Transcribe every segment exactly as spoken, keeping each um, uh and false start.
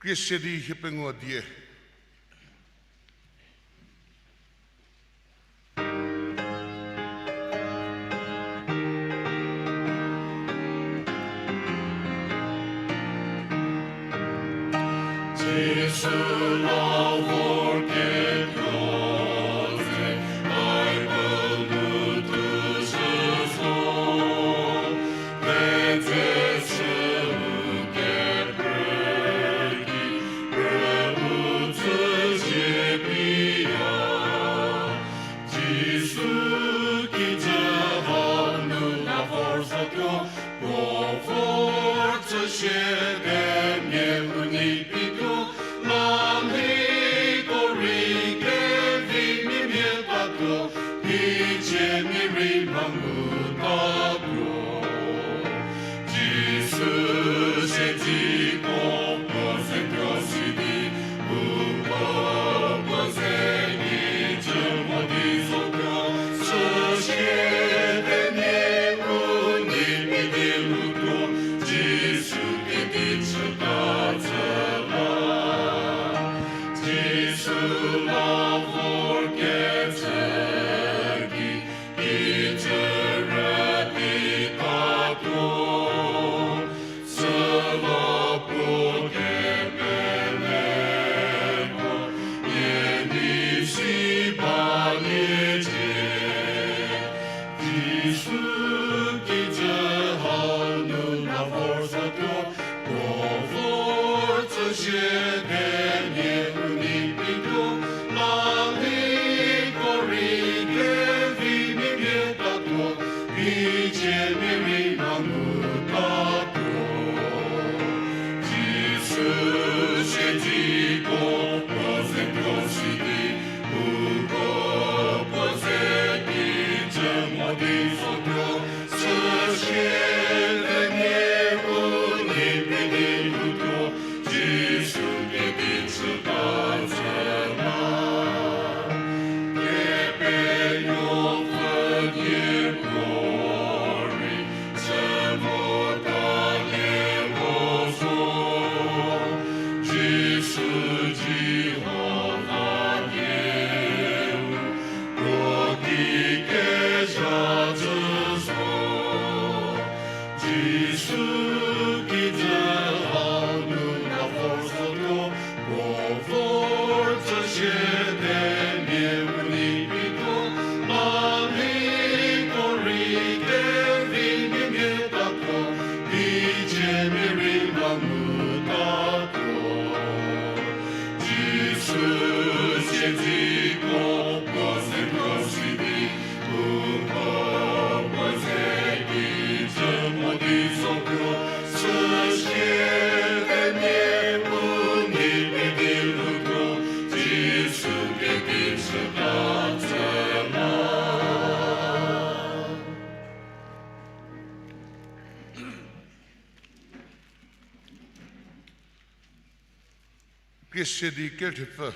Khrista di hie pengou die. Jisu kijü hau nu la vor zotuo, puo vor tsü shie kemhie u nei pituo, la mhiko rei kevimia mia tatuo, teicie mia rei mha ngu tatuo. Jisu siedzeko puo ze tuo si di, uko puo ze kijü mo di zotuo, süsie kemhie u nei pie di lhoutuo, Jisu kedi chüta tsü la. Jisu la vor kecü ki, kijü rüdi tatuo, süla puo kepenuoko nie nei si baliecie. Jisu kijü hau nu la vor zotuo, puo vor tsü shie kemhie u nei pituo, la mhiko rei kevimia mia tatuo, teicie mia rei mha ngu tatuo. Jisu siedzeko puo ze tuo si di, uko puo ze kijü mo di zotuo, süsie kemhie u nei pie di lhoutuo, Jisu kedi chüta tsü la. Kepenuopfü die puorei chü mota lie mo zo. Jisu Jihova Dieu, puo ki kezha tsü zo. Jisu kijü hau nu la vor zotuo, puo vor tsü shie kemhie u nei pituo, la mhiko rei kevimia mia tatuo, teicie mia rei mha ngu tatuo. Jisu siedzeko puo ze tuo si di, uko puo ze kijü mo di zotuo, süsie kemhie u nei pie di lhoutuo, Jisu kedi chüta tsü la. Keshedi kerthepfü.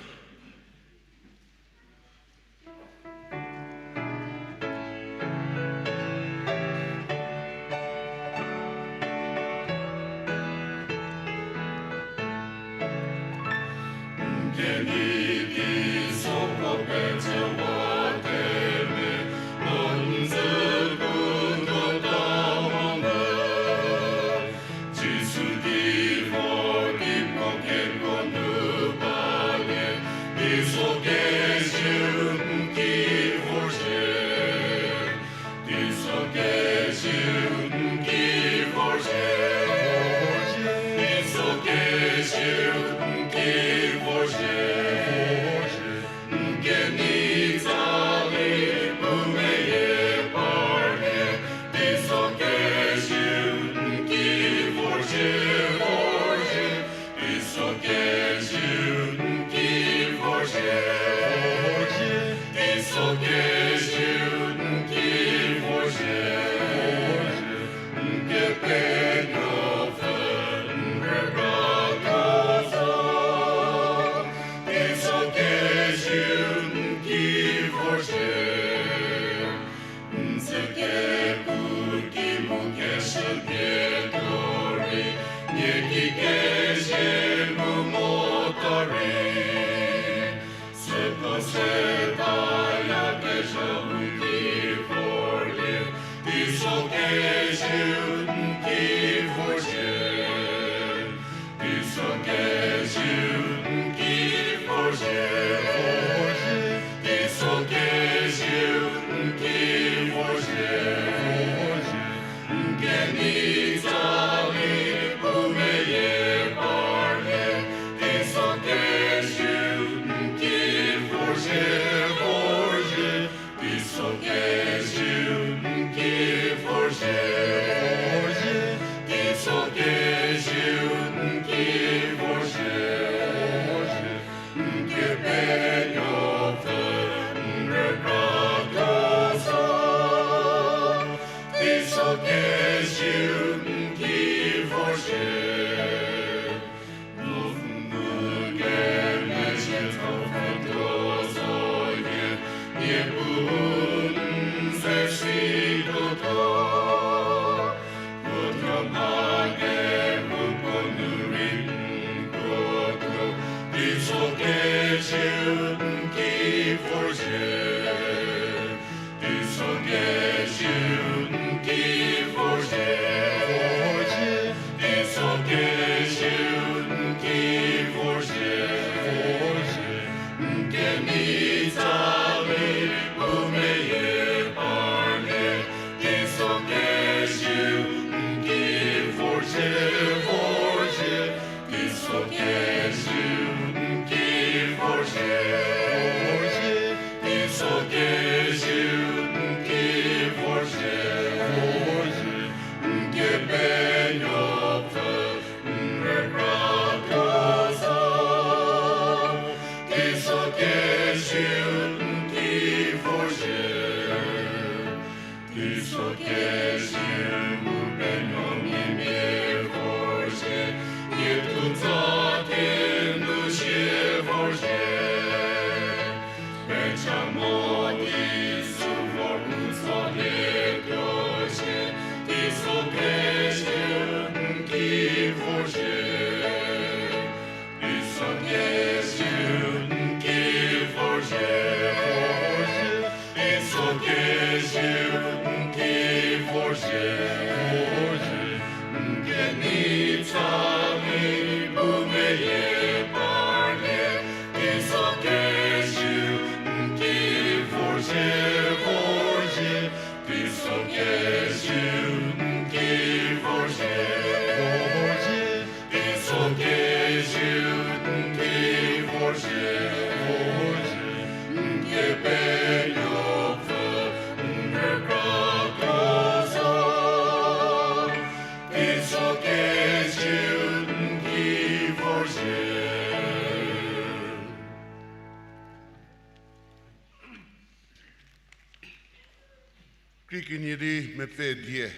Kri kenie di mepfü die.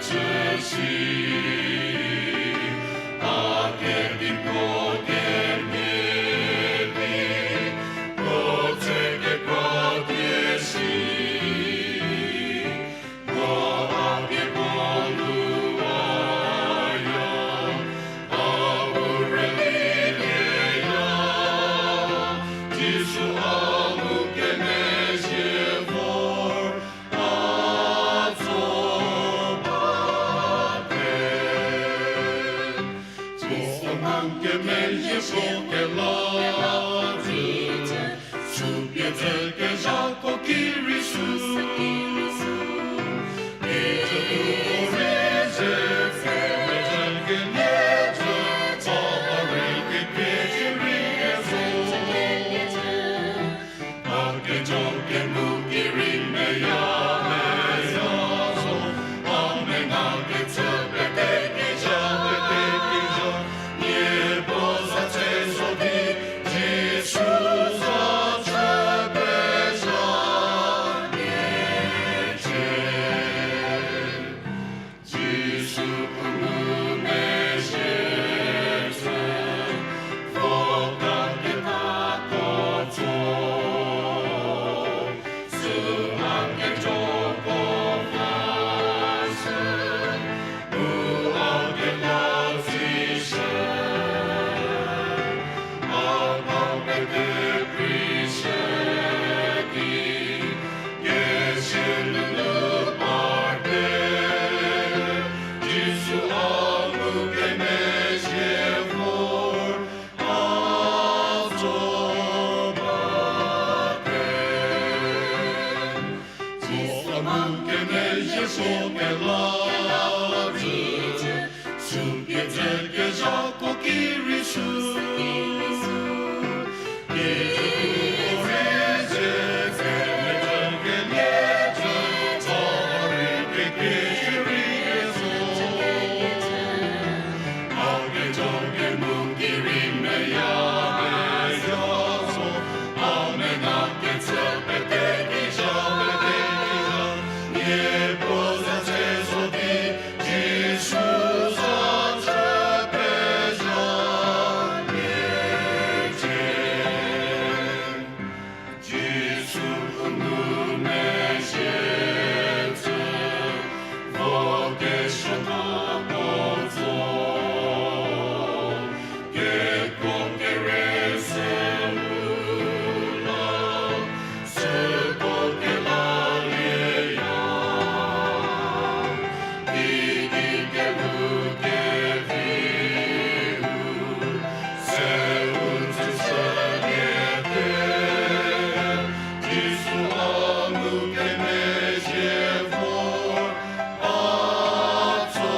Süsi, a kedi puo kemhie di, puo tse kekra die si, puo a kekuo nu a ya, a u rüli lieya, Jisu a ngukemezhie vor, a tso bate. Jisu ngukemezhie vor kela vite, sü pie dzükezhako ki rei sü. Kijü puo rei ze, ze mezhü kenie cü, tsa rei kekrie rei kezo. A kejo kenu ki rei meya, meya zo, a menga kecü pete kija, pete kija, nie puo za tse zo di, Jisu za tse pezha nie tse. Jisu u ngumezhie tse, vo kaketako tso, sü a kejoko va shü, u a kela tsishü, a ka pete prishü di, kesie nunu parte, Jisu a ngukemezhie vor, a tso bate. Jisu a ngukemezhie vor kela vite, sü pie dzükezhako ki rei sü. Jisu u ngumezhie tse, vo kesuo tha puo tso, kekuo kere sü u la, süko kelalieya, idi kelhou keviu, se u tsüshüliete, Jisu a ngukemezhie vor, a tso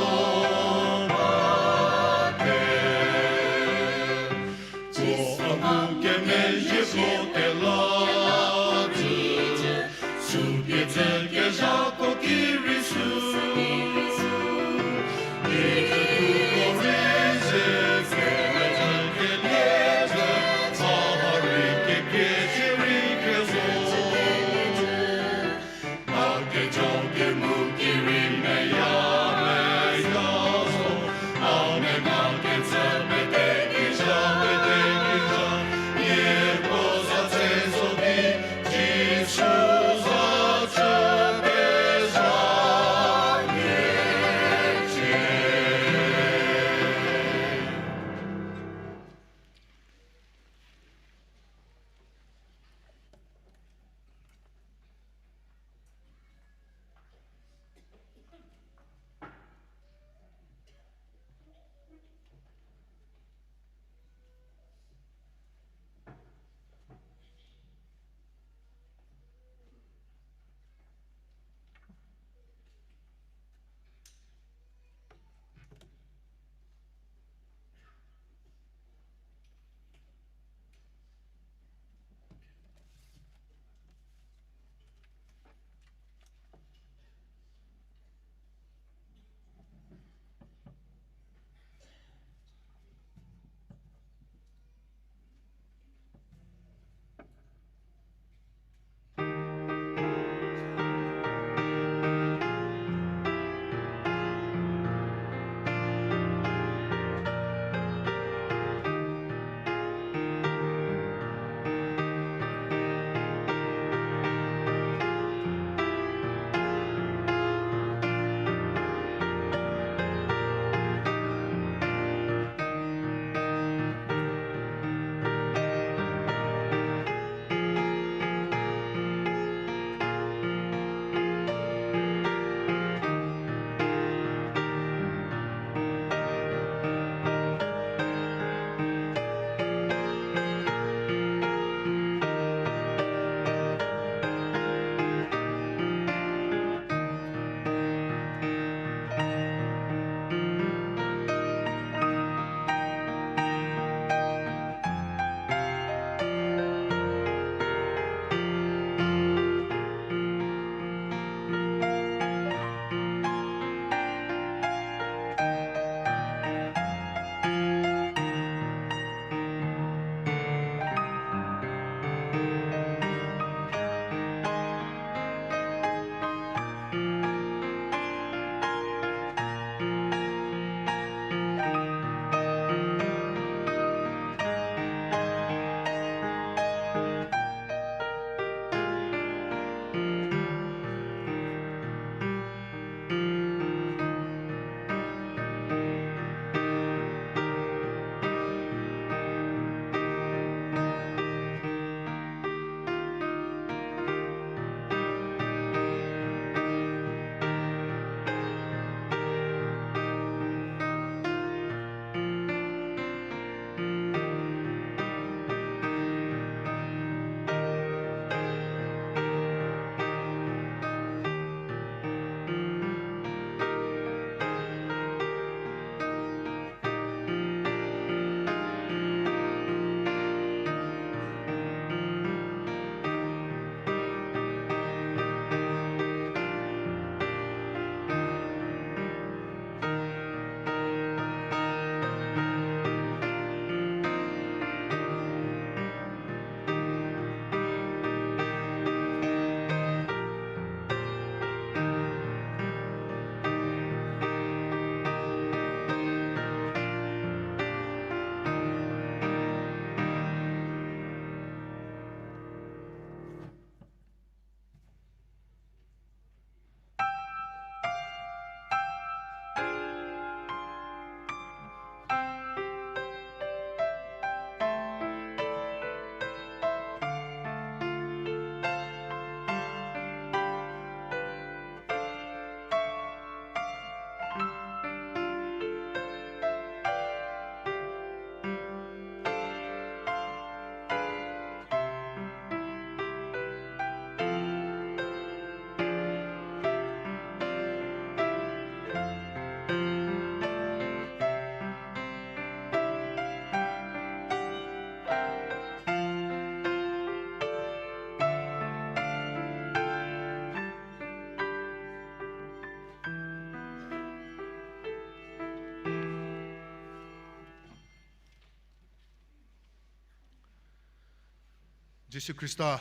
Jisu Khrista,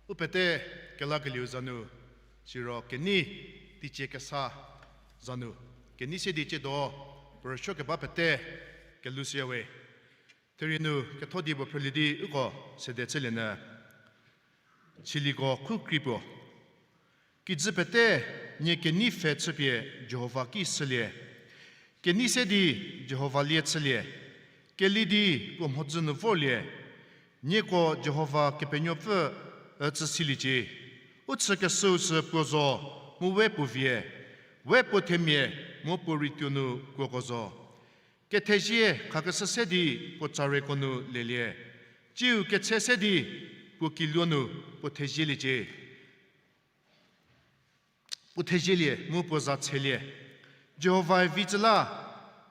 u pete kelakelieu za nu, siro kenei teicie kesa za nu, kenei se di tsiedo, puo rüsuo keba pete kelushüya we. Therie nu ketho di puo phrülie di uko sede chülie nyü. Siliko khu krei puo. Kijü pete, nie kenei pfhe chüpie Jihova ki shülie. Kenei se di Jihova lie chülie. Keli di puo mhodzü nu vorlie. Nieko Jihova Kepenuopfü ücü siliecie. U chükeshüu sü puo zo, mu we puo vie. We puo themia, mu puo rituo nu kuoko zo. Kethezie khakeshü se di puo tsareko nu lelie. Tsiu ketse se di puo kiluo nu puo thezieliecie. Puo thezielie mu puo za tshelie. Jihovae vi cü la,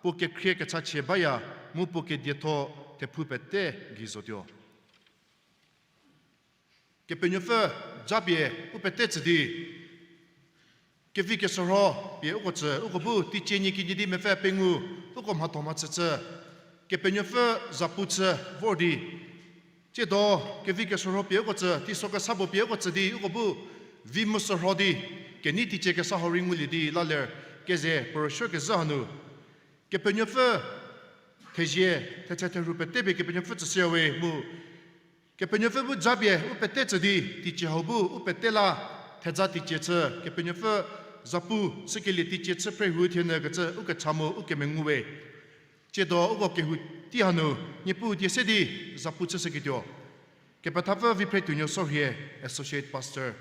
puo kekhrie kechachie baya, mu puo kedietho thephu pete gei zotuo. Kepenuopfü japie u pete tsü di, kevi keshürho pie uko tsü, uko bu teicie nie kenie di mepfü pengou, uko mhatho mhachü chü, Kepenuopfü zapu chü vor di, tsiedo kevi keshürho pie uko tsü, teiso kesa puo pie uko tsü di, uko bu vi mu shürho di, kenei teicie kesa hau rei ngulie di la ler, keze puo rüsuo kezhü hanu. Kepenuopfü thezie, thetse therhu pete pie Kepenuopfü tsüshüya we mu. Kepenuopfü bu japie u pete tsü di, teicie hau bu u pete la, thedza teicie chü, Kepenuopfü zapu chükelie teicie chü phre hu thie nyü kecü, u kecha mu u kemengu we. Tsiedo uko kehou tei hanu, Niepuu die se di, zapu chüshüketuo. Kepethapfü Viphretuonuo Sorhie, Associate Pastor.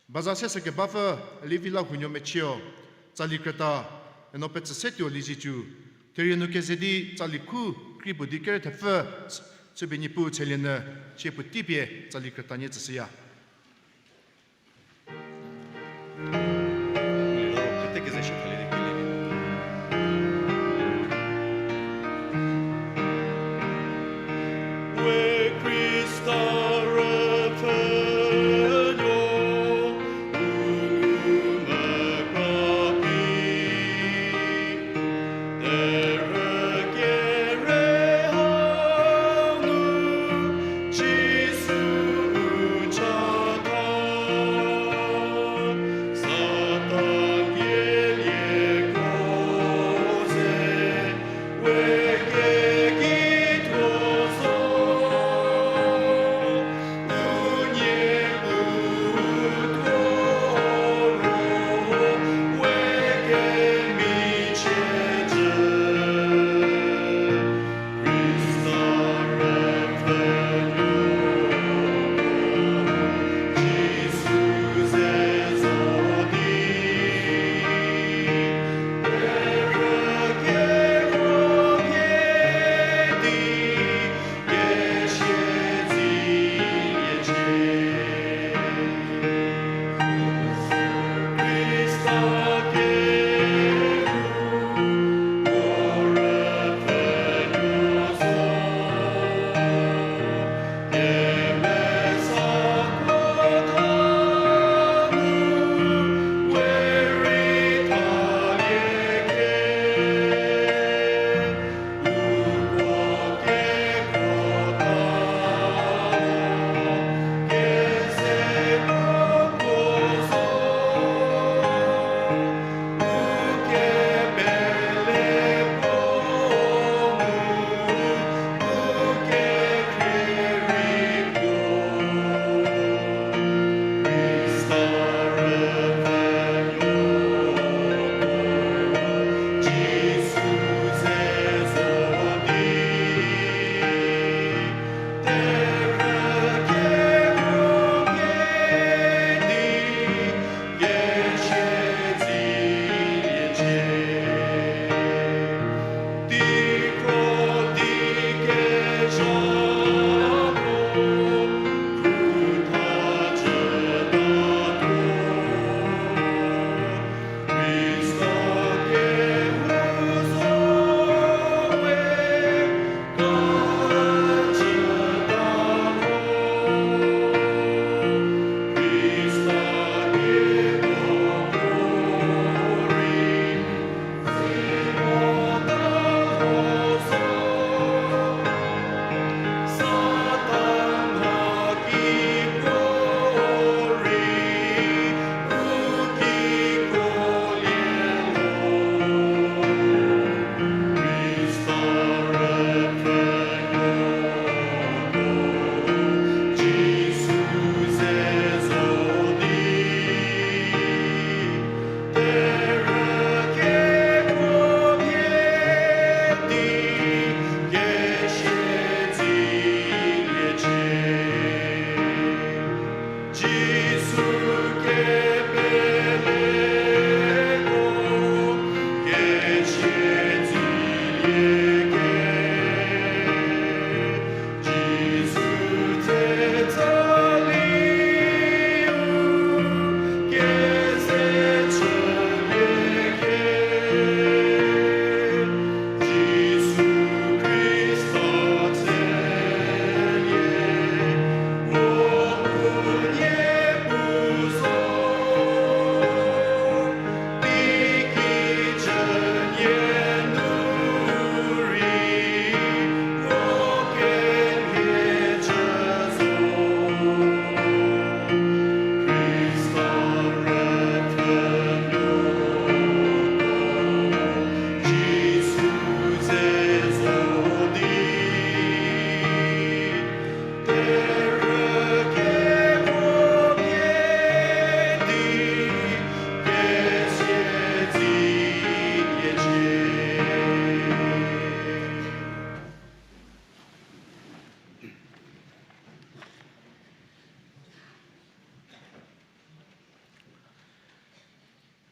Baza se sü kebapfü Levila Hunuo Mechio, tsali krüta, eno petsü se tuo Lizietsu, therie nu keze di tsali khu krei puo di kere thepfü, chüpie Niepuu chülie nyü, sie puotei pie tsali krüta nie tsüshüya.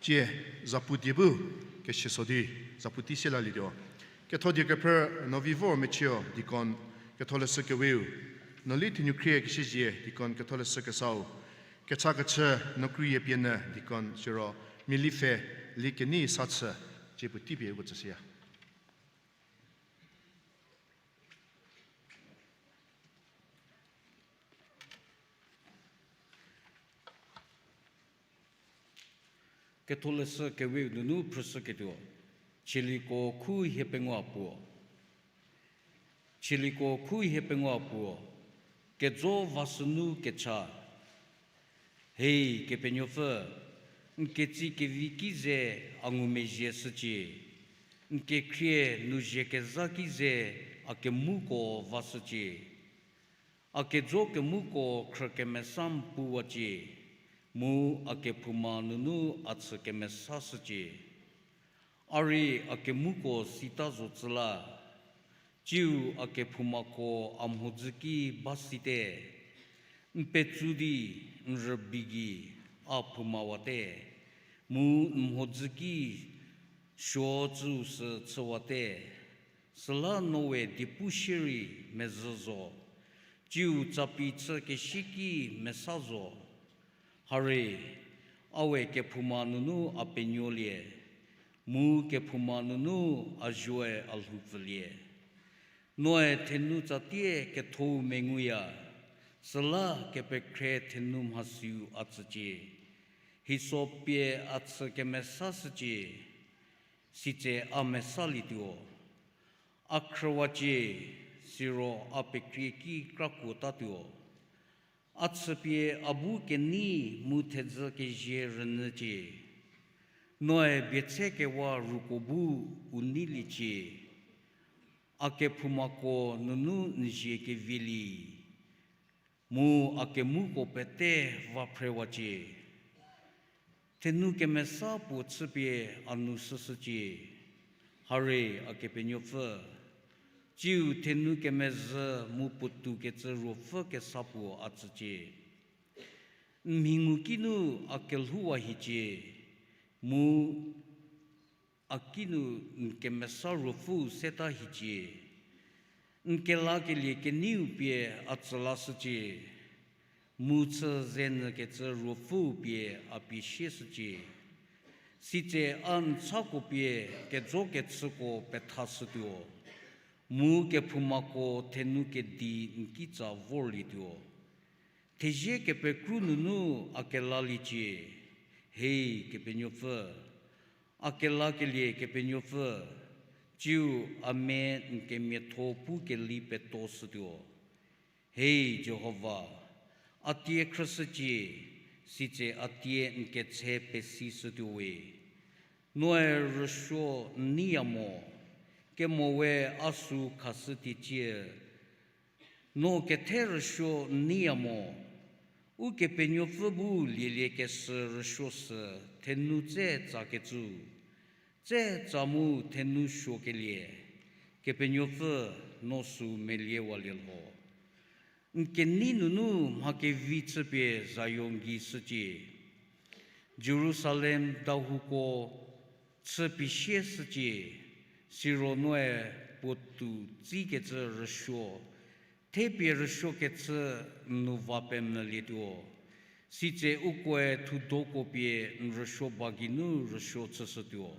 Tie, zapu die bu, kesiaso di, zapu tei sie lalietuo. Ketho die kephrü, no vi vor mechio, deacon, ketholeshü keweu, no li thenukhrie kesiezie, deacon, ketholeshü kesau, kecha kechü, no krie pie nyü, deacon, siro, mia li pfhe, li kenei sa chü, tie puotei pie uko tsüshüya. Ketholeshü keweu nunu phrüshüketuo, Tsieliko khu hiepengou puo. Tsieliko khu hiepengou puo, kejo vasünu kecha. Hei Kepenuopfü, n ketsie kevi ki ze a ngumezhie shücie, n kekhrie nu zhie kezha ki ze a kemoko vashücie. A kejo kemoko khrü kemesa mpuwacie, mu a kephouma nunu a chü kemesashücie. A rei a kemoko sita zo tsü la, tsiu a kephoumako a mhodzü ki ba site, n petsu di n rübei gei a phoumawate, mu n mhodzü ki suo tsüu sü chüwate. Süla noe diepu shierei mezhü zo, tsiu tsapi chü kesieki mesa zo. Hare, a we kephouma nunu a penuolie, mu kephouma nunu a zuoe a lhoupfülie. Noe thenu tsatie kethou menguya, süla kepekhre thenu mhasiu a tsücie. Hiso pie a chü kemesashücie, sitse a mesalietuo. A khrüwacie, siro a pekrie ki krakuotatuo. A chüpie a bu kenei mu thedzü kezie rünyücie. Noe bietsekewa ruko bu u neiliecie. A kephoumako nunu n zie kevilie, mu a kemuko pete va phrewacie. Thenu kemesa puo chüpie a nu shüshücie. Hare a Kepenuopfü, tsiu thenu kemezhü mu puotou kecü ruopfü kesa puo a tsücie. N mhi ngu kinu a kelhouwa hiecie, mu a kinu n kemesa ruopfüu seta hiecie. N kelakelie keneiu pie a tsü lashücie, mu chü zenyü kecü ruopfüu pie a pie sieshücie. Sitse a n chako pie kejo kechüko pethashütuo, mu kephoumako thenu kedi n kitsa vorlietuo. Thezie kepekru nunu a kelaliecie, hei Kepenuopfü, a kelakelie Kepenuopfü, tsiu a me n kemiatho pu keli petoshütuo. Hei Jihova, a tie khrüshücie, sitse a tie n ketshe pesishütuo we. Noe rüsuo n neiya mo, kemo we a sü khashü tiecie. No kethe rüsuo n neiya mo, Ukepenuopfü bu lieliekeshü rüsuo sü thenu tse tsakecü, tse tsa mu thenu suokelie, Kepenuopfü no sü meliewalie lho. N kenei nunu mha kevi chüpie Zion gei shücie. Jerusalem dahouko chü pie sieshücie, siro noe puotou tsikecü rüsuo, thepie rüsuokecü n nu va pemvülietuo, sitse ukoe thudoko pie n rüsuo ba geinu rüsuo chüshütuo.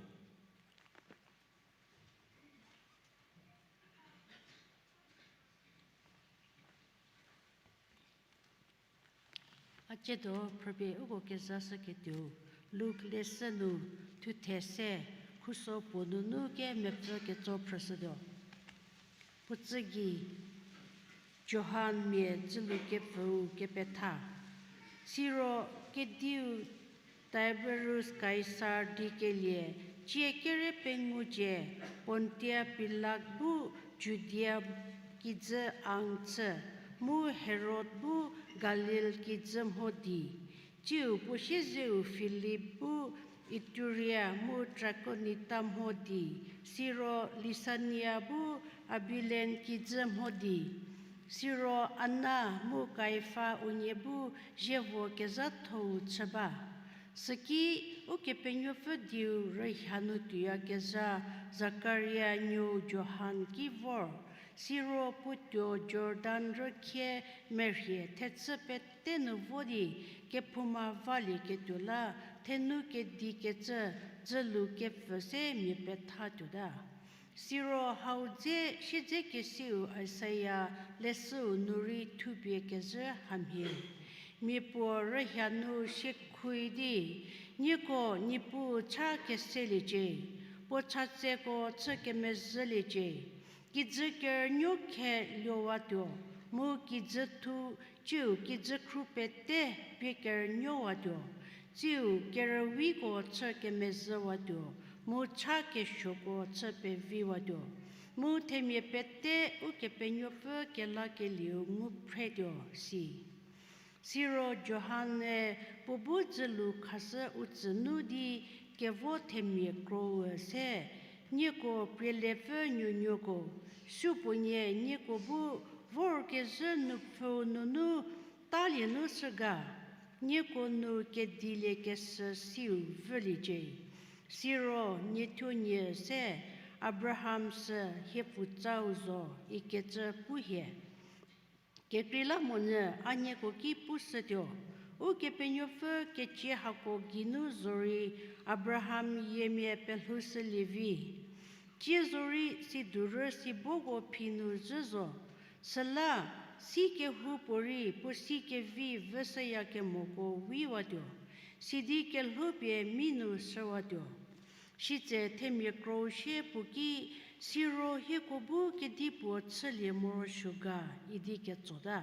A tsiedo phrüpie uko kezashüketuo, Luk leshü nu thuthe se, khuso puo nunu kemepfü ketso phrüshütuo. Puo tsü gei, Johan mia dzülu kepfüu kepetha. Siro kediu Tiberius Kaisar di kelie, cie kere pengou cie, Pontia Pilat bu Judia kijü ang chü, mu Herod bu Galil kijü mho di, tsiu puo siezeu Filip bu Ituria mu Trakonita mho di, siro Lisania bu Abilen kijü mho di, siro Ana mu Kaifa unie bu zievo kezhathou chü ba. Süki Ukepenuopfü dieu rühia nu tuoyakezha Zakaria nuou Johan ki vor, siro puo tuo Jordan rükhie merhie thechü pete nu vo di kephouma valieketuo la, thenu kedikecü dzülu kepfü se mia pethatuota. Siro hau dze siedzekesiu Isaia leshüu nu rei thupie kezhü hamhie, mia puo rühia nu siekhui di, nieko Niepuu cha keseliecie, puo chatseko chü kemezhüliecie. Kijü kerünuo khe luowatuo, mu kijü thu, tsiu kijü khru pete pie kerünuowatuo, tsiu kerüwiko chü kemezhüwatuo, mu cha kesuoko chü peviwatuo, mu themia pete Ukepenuopfü kelakelieu ngu phretuo, si. Siro Johan-e puo bu dzülu khashü u tsü nu di kevo themia kro-u se, nieko prielepfü nuonuoko, supuonie nieko bu vorkezhü nupfhüu nunu talie nu shü ga, nieko nu kedilie kesü siu vüliecie. Siro niethuonie se, Abraham sü hiepfutsau zo ikecü pu hie. Kekreilamonyü a nieko ki pushütuo, Ukepenuopfü ketsie hako geinu zorei Abraham yiemia pelhoushülie vi. Tsie zorei sidurü siboko phi nu zhü zo, süla si kehoupuorei puo si kevi vüshüyakemoko wiwatuo, sidi kelhoupie mi nu shüwatuo. Sitse themia kro-u sie puo ki, siro hieko bu kedipuo chülie morosuo ga idi ketsota.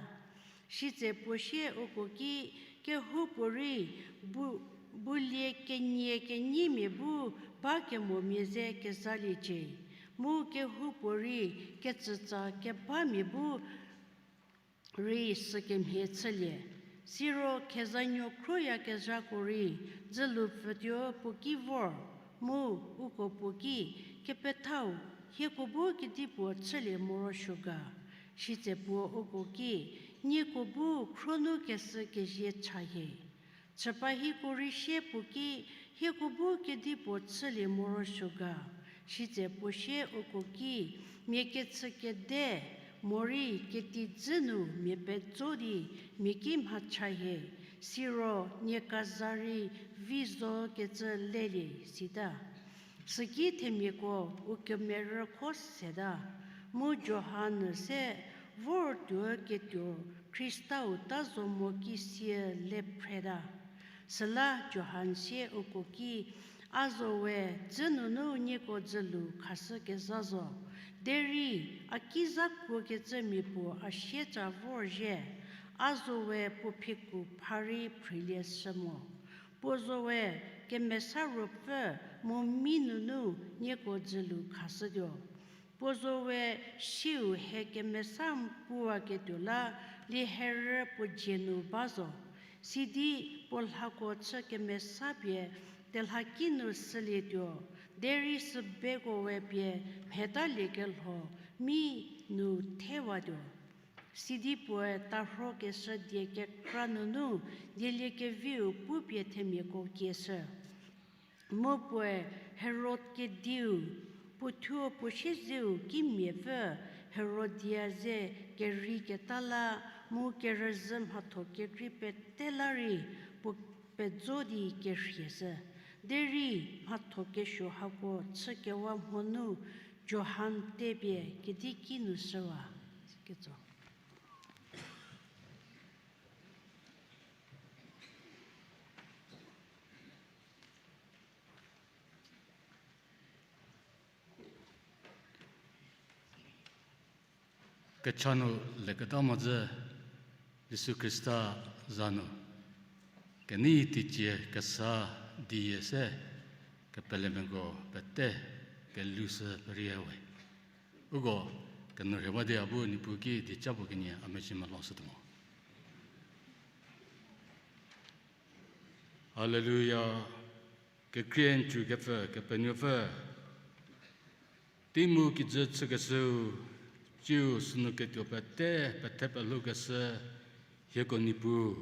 Sitse puo sie uko ki, kehoupuorei bu, bulie kenie kenyimia bu bakemomia ze kezaliecie, mu kehoupuorei kecütsa kebamia bu rei sükemhie chülie. Siro khezanuo khroyakezhako rei dzülu pfütuo puo ki vor, mu uko puo ki, kepethau, hieko bu kedipuo chülie morosuo ga? Sitse puo uko ki, nieko bu khro nu keshü kezie cha hie. Chüpa hieko rei sie puo ki, hieko bu kedipuo chülie morosuo ga? Sitse puo sie uko ki, mia kechükede, morei ketijü nu mia pejo di mia ki mhacha hie, siro nie kaza rei vi zo kecü lelie, sita. Süki themiako u kemerü kho seta, mu Johan-u se vor tuo ketuo Khristau ta zo mo ki sie le phreta. Süla Johan sie uko ki, a zo we dzü nunu nieko dzülu khashükezha zo. Derei a ki za kuokecü mia puo a sieca vorzhie, a zo we puo phiku pha rei phrilie shü mo. Puo zo we Kemesa Ruopfü mu mi nunu nieko dzülu khashütuo. Puo zo we siu he kemesa n puwaketuo la lieherü puo dzie nu ba zo. Sidi puo lhako chü kemesa pie telhaki nu shülietuo, derei sübeko we pie mhetaliekelho mi nu thewatuo. Sidi puoe tarhokeshü die kekra nunu dieliekeviu pupie themiako kieshü. Mu puoe Herod kediu, puothuo puo siezeu kimiapfü Herodia ze kerei keta la, mu kerüzhü mhatho kekrei pete la rei puo pejo di kerhieshü. Derei mhatho kesuo hako chükewa mhonu Johan tepie kedi ki nu shüwa. Ketso. Kecha nu leketa mhodzü Jisu Khrista za nu kenei teicie kesa die se kepelemiako pete kelhou sü perie we. Uko kenu rhie ba di a bu Niepuu ki dieca puo kenie a mezhie melou shütuo mo. Haleluya. Kekhrie n cü kepfü Kepenuopfü, tei mu kijü chükeshüu, tsiu sünu ketuo pete pethe pelhoukeshü, hieko Niepuu.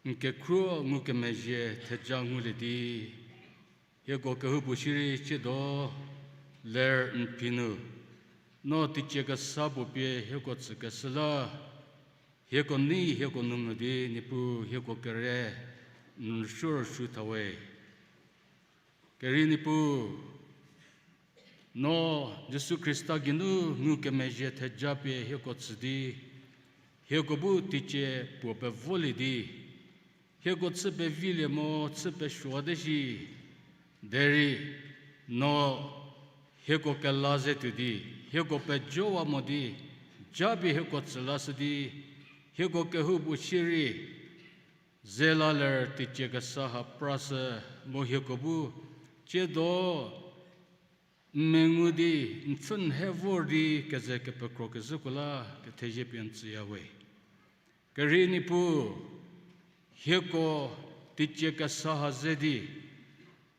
n kekhruo ngukemezhie theja ngulie di, hieko kehoupuo shierei tsiedo ler n phi nu, no teicie kesa puo pie hieko tsükeshü la, hieko nei hieko nu mo di Niepuu hieko kere n rüsuo rüsuo thawe. Kerhei Niepuu, no Jisu Khrista geinu ngukemezhie theja pie hieko tsü di, hieko bu teicie puo pevolie di, hieko chü pevilie mo chü pesuote shi, derei no hieko kela ze tuo di, hieko pejowa mo di, japie hieko tsü lashü di, hieko kehoupuo shierei ze la ler teicie kesa ha prashü, mu hieko bu tsiedo n mengu di, n pfhü n he vor di keze kepekro kezhüko la kethezie pie n tsüya we. Kerhei Niepuu, hieko teicie kesa ha ze di,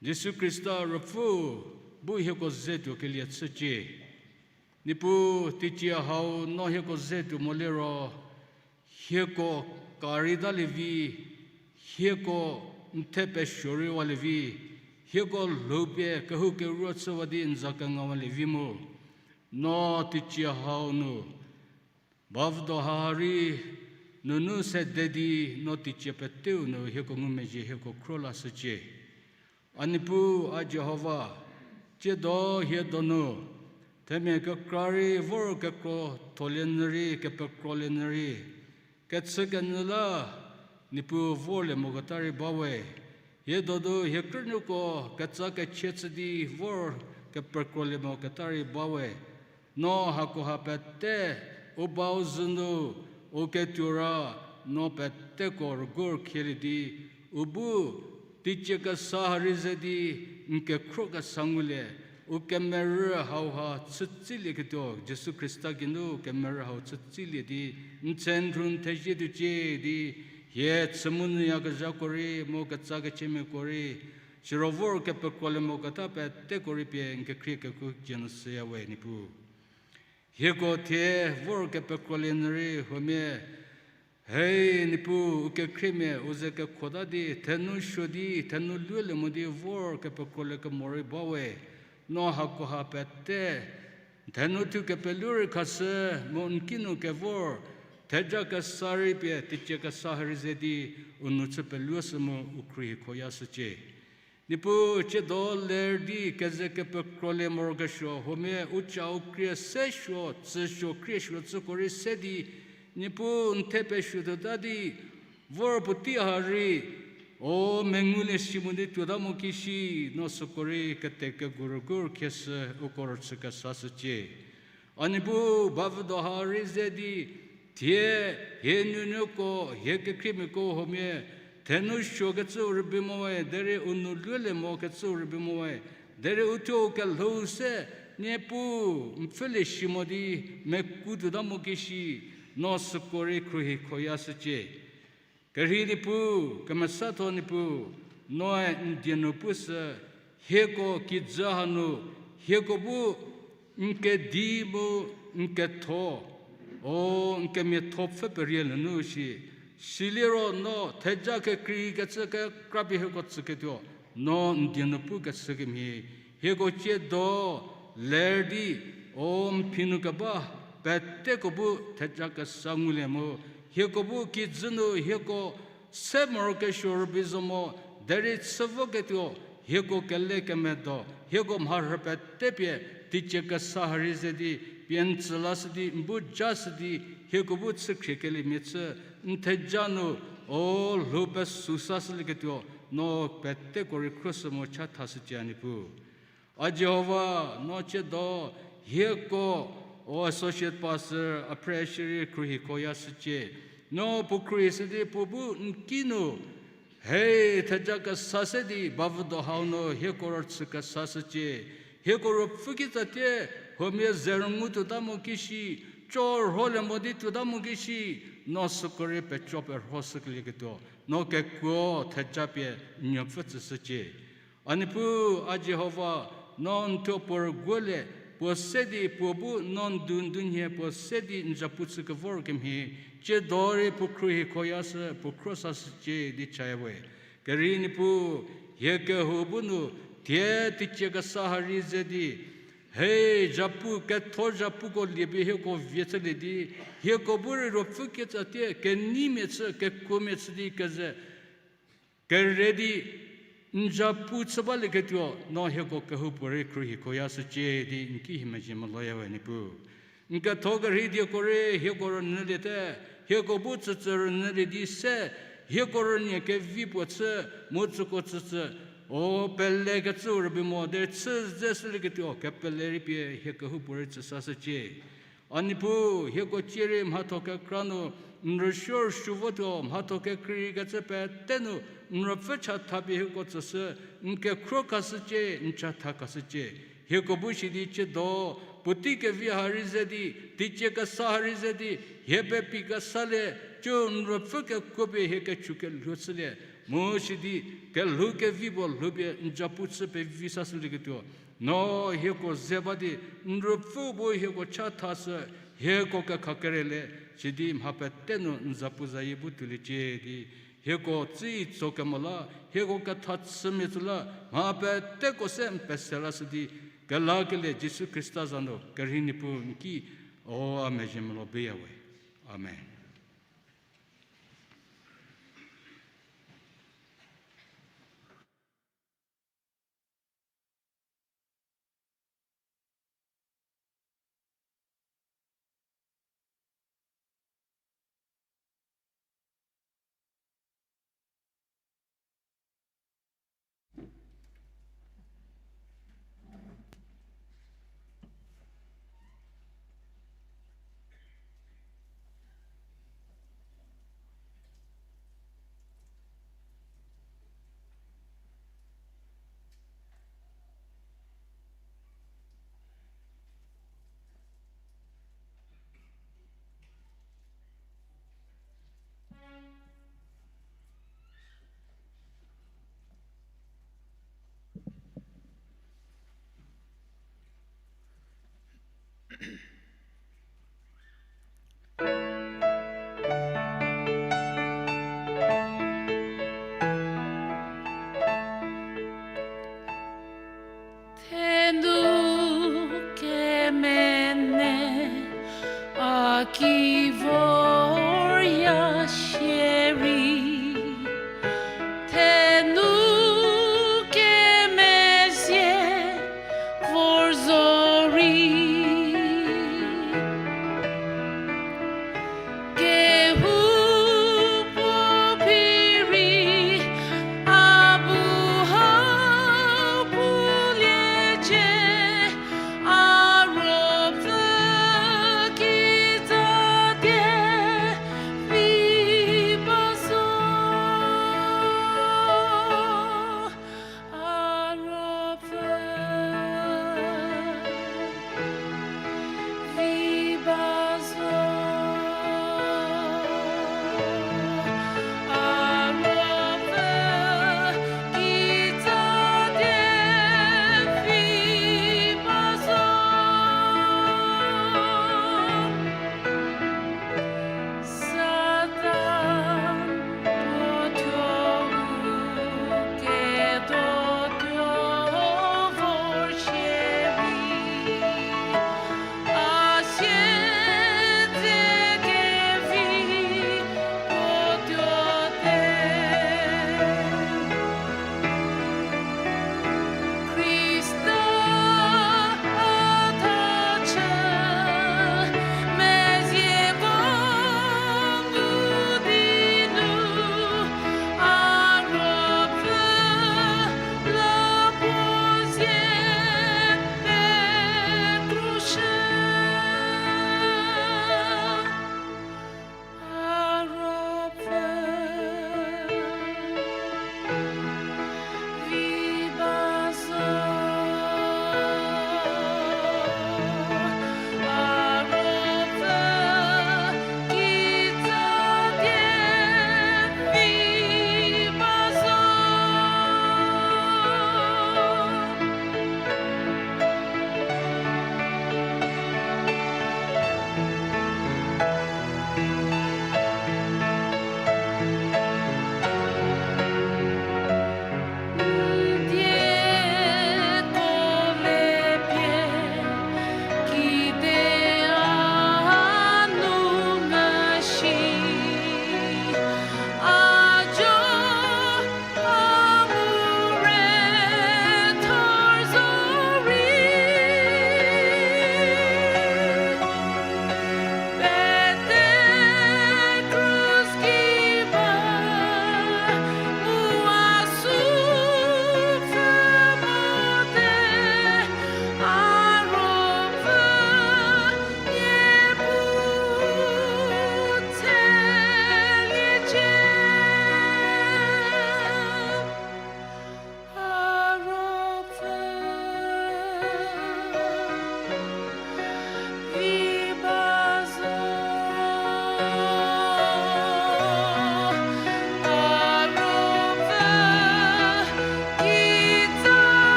Jisu Khrista Ruopfü bu hieko ze tuo kelie chücie. Niepuu, teicie hau no hieko ze tuo moliro, hieko ka rei talie vi, hieko n the pesuo rei walie vi, hieko lhoupie kehou keruo chüwa di n za kengawalie vi mu. No teicie hau nu bavüdo ha rei nunu sede di, no teicie peteu nu hieko ngumezhie hieko khro lashücie. A Niepuu, a Jihova, tsiedo hie donu themia kekra rei vor kekro tholie nyü rei, kepekrolie nyü rei, kechükenyü la Niepuu vorlie moketa rei ba we. Hie donu hie krünuoko ketsa kechie chü di vor kepekrolie moketa rei ba we. No hakoha pete u bau zhü nu u ketuo ra, no peteko rügur khielie di, u bu teicie kesa ha rei ze di n kekhro kesa ngulie, u kemerü hauha chütsilieketuo, Jisu Khrista geinu kemerü hau chütsilie di, n tse n rhu n thezie tuocie di, hie chü mu nyüyakezhako rei mu ketsa kechiemiako rei, siro vor kepekrolie moketa peteko rei pie n kekhrie keku cie nu shüya we Niepuu. Hieko thie vor kepekrolie nyü rei huomia, hei Niepuu, u kekhriemia u ze kekhota di, thenou suo di, thenou lulie mo di vor kepekrolie kemo rei ba we. No hakoha pete thenou thu kepelu rei khashü mu n kinu kevor theja kesa rei pie teicie kesa ha rei ze di u nou chü peluo shü mu u khruohi khoya shücie. Niepuu, tsiedo ler di keze kepekrolie morokesuo huomia u ca u krie se suo, tsü suo, krie suo chüko rei se di, Niepuu n the pesuo tuota di, vor puotei ha rei, o mengulie si mo di tuota mo kishi, no süko rei kete kegu rügur khieshü uko rüchü kesa shücie. A Niepuu, bavüdo ha rei ze di, thie hie nuonuoko, hie kekhriemiako huomia thenou suokecüu rübei mo we, derei u nou lulie mokecüu rübei mo we, derei u thuo u kelhou se, Niepuu, n pfhülie si mo di meku tuota mo kishi, no süko rei khruohi khoya shücie. Kerhei Niepuu, kemesatho Niepuu, noe n die nu pushü, hieko kijü hanu, hieko bu n kedi mu n ketho, o n kemiatho pfhü perie nunu shi, siliro no theja kekreikecü kekra pie hieko tsüketuo, no n die nu pukeshü kemhie, hieko tsiedo ler di, o n phi nu keba peteko bu theja kesa ngulie mu, hieko bu kijü nu hieko se morokesuo rübei zo mo, derei chü voketuo, hieko kele kemedo, hieko mharhü pete pie teicie kesa ha rei ze di, pie n tsü lashü di, n bu ja shü di, hieko bu chü khriekeliemia chü, n theja nu, o lhou pesü sashülieketuo, no peteko rei khruoshü mu chathashücie a Niepuu. A Jihova, no tsiedo hieko, o associate pastor, a phre shierei khruohi khoya shücie. No puo khruohi shü di puo bu n kinu, hei theja kesa se di bavüdo hau nu hieko rüchü kesa shücie. Hieko ruopfü kitsatie, huomia ze rüngou tuota mo kishi, co rholie mo di tuota mo kishi, no süko rei peco perhoshükelieketuo, no kekuo theja pie n nuopfü tsüshücie. A Niepuu, a Jihova, no n thuo puo rüguolie, puo se di puo bu no ndu ndunhie puo se di n zapu chü kevor kemhie, tsiedo rei puo khruohi khoya sü puo khro sashücie di chaya we. Kerhei Niepuu, hie kehou bu nu, thie teicie kesa ha rei ze di, he, zapu, ketho zapuko liepie hieko vie chülie di, hieko bu rei ruopfü ketsatie, keneimia chü, kekuomia chü di keze, kere di, n zapu chü balieketuo, no hieko kehoupuorei khruohi khoya shücie di n ki hie mezhie meloya we Niepuu. N ketho kerhei dieko rei hieko rünyüliete, hieko bu tsütsü rünyülie di se, hieko rünyü kevi puo chü, mu tsüko tsütsü, o pelekecüu rübei mo derei chü ze shülieketuo kepele rei pie hie kehoupuorei tsü sashücie. A Niepuu, hieko tsie rei mhatho kekra nu, n rüsuo rüsuo votuo mhatho kekreikecü pete nu, n ruopfü chatha pie hieko tsüshü, n kekhro khashücie, n chatha khashücie. Hieko bu sidi tsiedo, puotei kevi ha rei ze di, teicie kesa ha rei ze di, hie pepi kesalie, cü n ruopfü kekuo pie hie kechu kelhou chülie. Mu sidi, kelhou kevi puo lhoupie n zapu chü pevi sashülieketuo, no hieko ze ba di, n ruopfü bu hieko chatha shü, hieko kekha kerele, sidi mha pete nu n zapu zayie bu tuoliecie di, hieko tsüi tso kemo la, hieko ketha chümia tsü la, mha peteko se n pese lashü di, kelakelie Jisu Khrista za nu kerhei Niepuu n ki, o a mezhie melo beya we. Amen. Thenu kemene a ki vorya shierei, thenu kemezhie vor zorei. Kehoupuo phi rei a bu hau puliecie, a ruopfü kitsatie.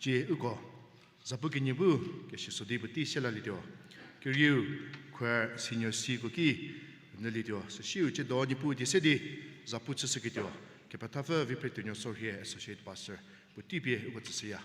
Di uko zapu kenie bu kesiso di puotei se lalietuo. Kerieu choir senior C ko ki nyülietuo. Süsiu tsiedo Niepuu die se di zapu chüshüketuo. Kepethapfü Viphretuonuo Sorhie, Associate Pastor, puotei pie uko tsüshüya.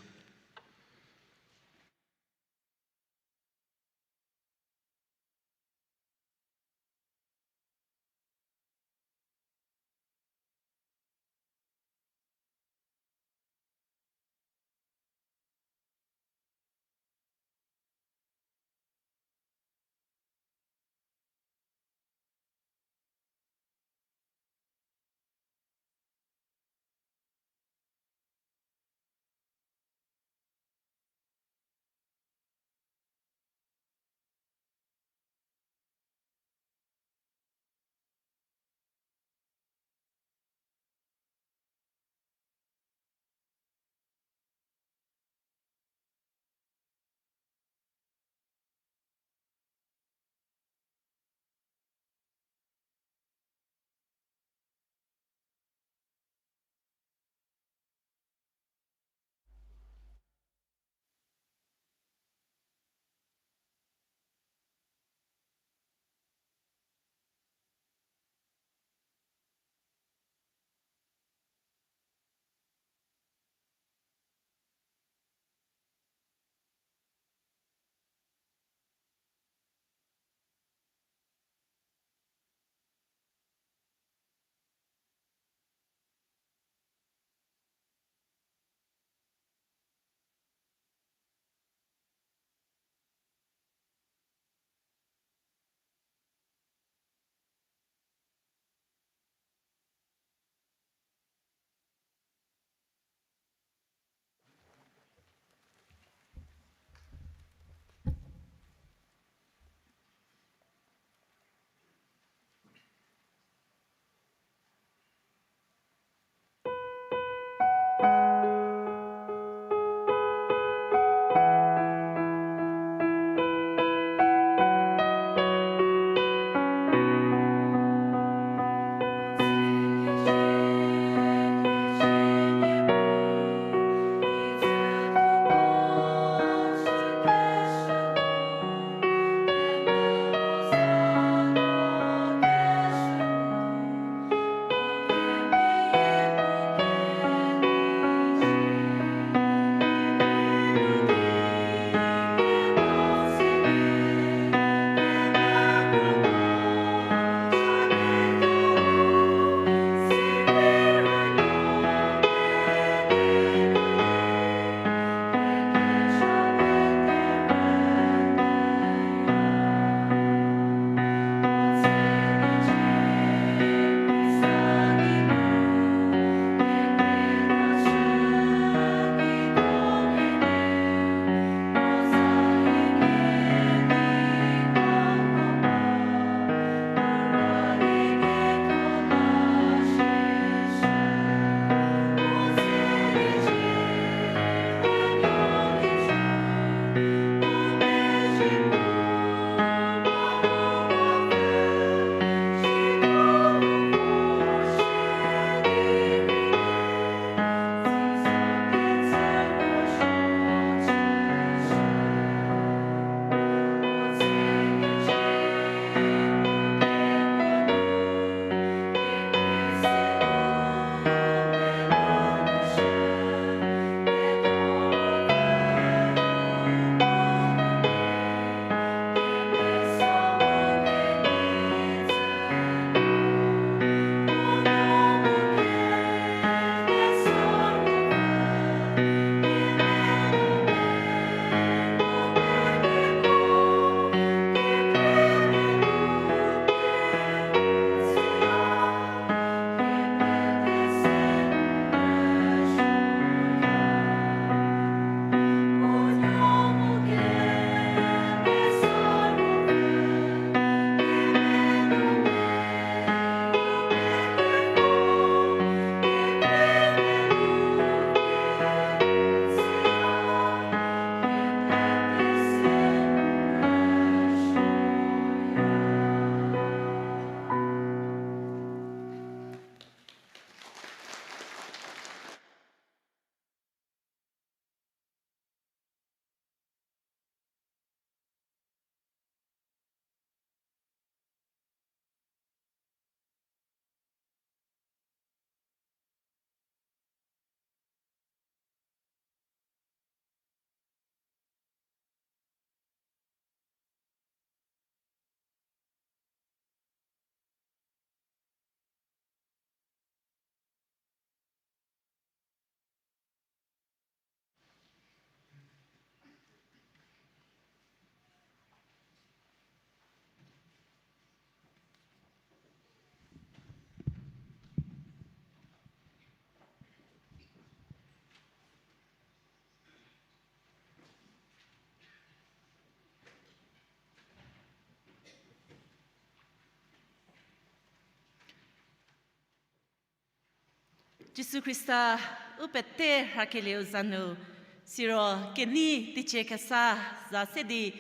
Jisu Khrista u pete rhakelieu za nu, siro kenei teicie kesa za se di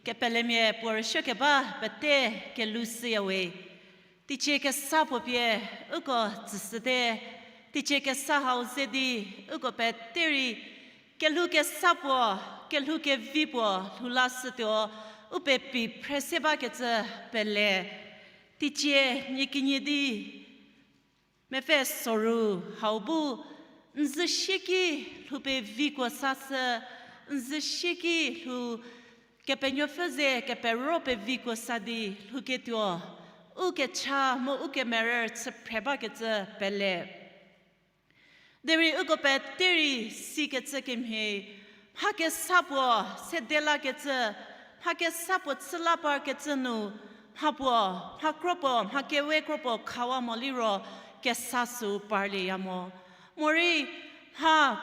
kepelemia puo rüsuokeba pete kelhou shüyawe. Teicie kesa puo pie uko tsüshüte, teicie kesa hau ze di uko pete rei kelhou kesa puo, kelhou kevi puo lhou lashütuo, u pepi phre se bakecü pele. Teicie nie kenie di mepfü soru hau bu, n zü sieki lhou pevikuo sashü, n zü sieki lhou Kepenuopfü ze kepero pevikuo sa di lhouketuo, u kecha mu u kemerü chü phre bakecü pele. Derei uko pete rei sikecü kemhie, mha kesa puo sede lakecü, mha kesa puo chü la parkecü nu, mha puo, mha kro puo, mha kewe kro puo khawa mo liro kesa sü parlieya mo. Morei mha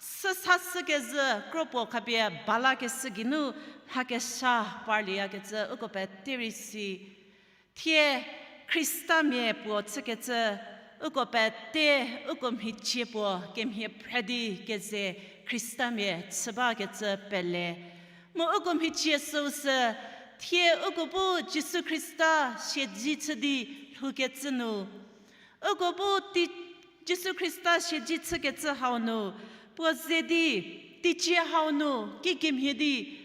chü sashükezhü kro puo khapie balakeshü geinu mha kesa parlieyakecü uko pete rei si. Thie Khristamia puo chükecü, uko pete, uko mhicie puo kemhie phre di keze Khristamia chü bakecü pele. Mu uko mhicie süu sü, thie uko bu Jisu Khrista siedzi chü di lhoukecü nu, uko bu tei-, Jisu Khrista siedzi chükecü hau nu, puo ze di, teicie hau nu kikemhie di,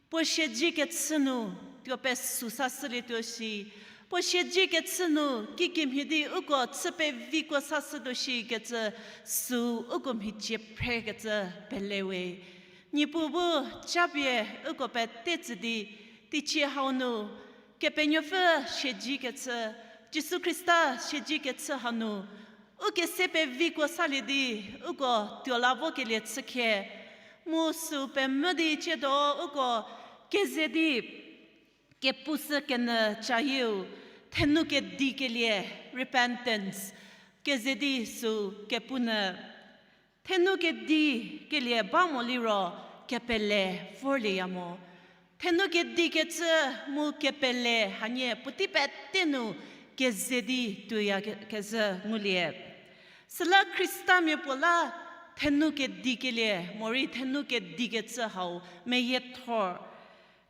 puo siedzi kechü nu tuo pesü sashülietuo shi, puo siedzi kechü nu kikemhie di uko chü pevikuo sashütuo shikecü süu uko mhicie phrekecü pele we. Niepuu bu japie uko pete tsü di, teicie hau nu Kepenuopfü siedzi kechü, Jisu Khrista siedzi kechü hanu, u kese pevikuo salie di, uko tuo la vokelie chükhe, mu süu pemvü di tsiedo uko keze di, kepu sü kenyü cayieu, thenou kedikelie, repentance, keze di süu kepu nyü. Thenou kedikelie ba mo liro kepele vorlieya mo. Thenou kedikecü mu kepele hanie puotei pete nu keze di tuoya ke-, kezhü ngulie. Süla Khristamia puo la thenou kedikelie morei thenou kedikecü hau meyiethor.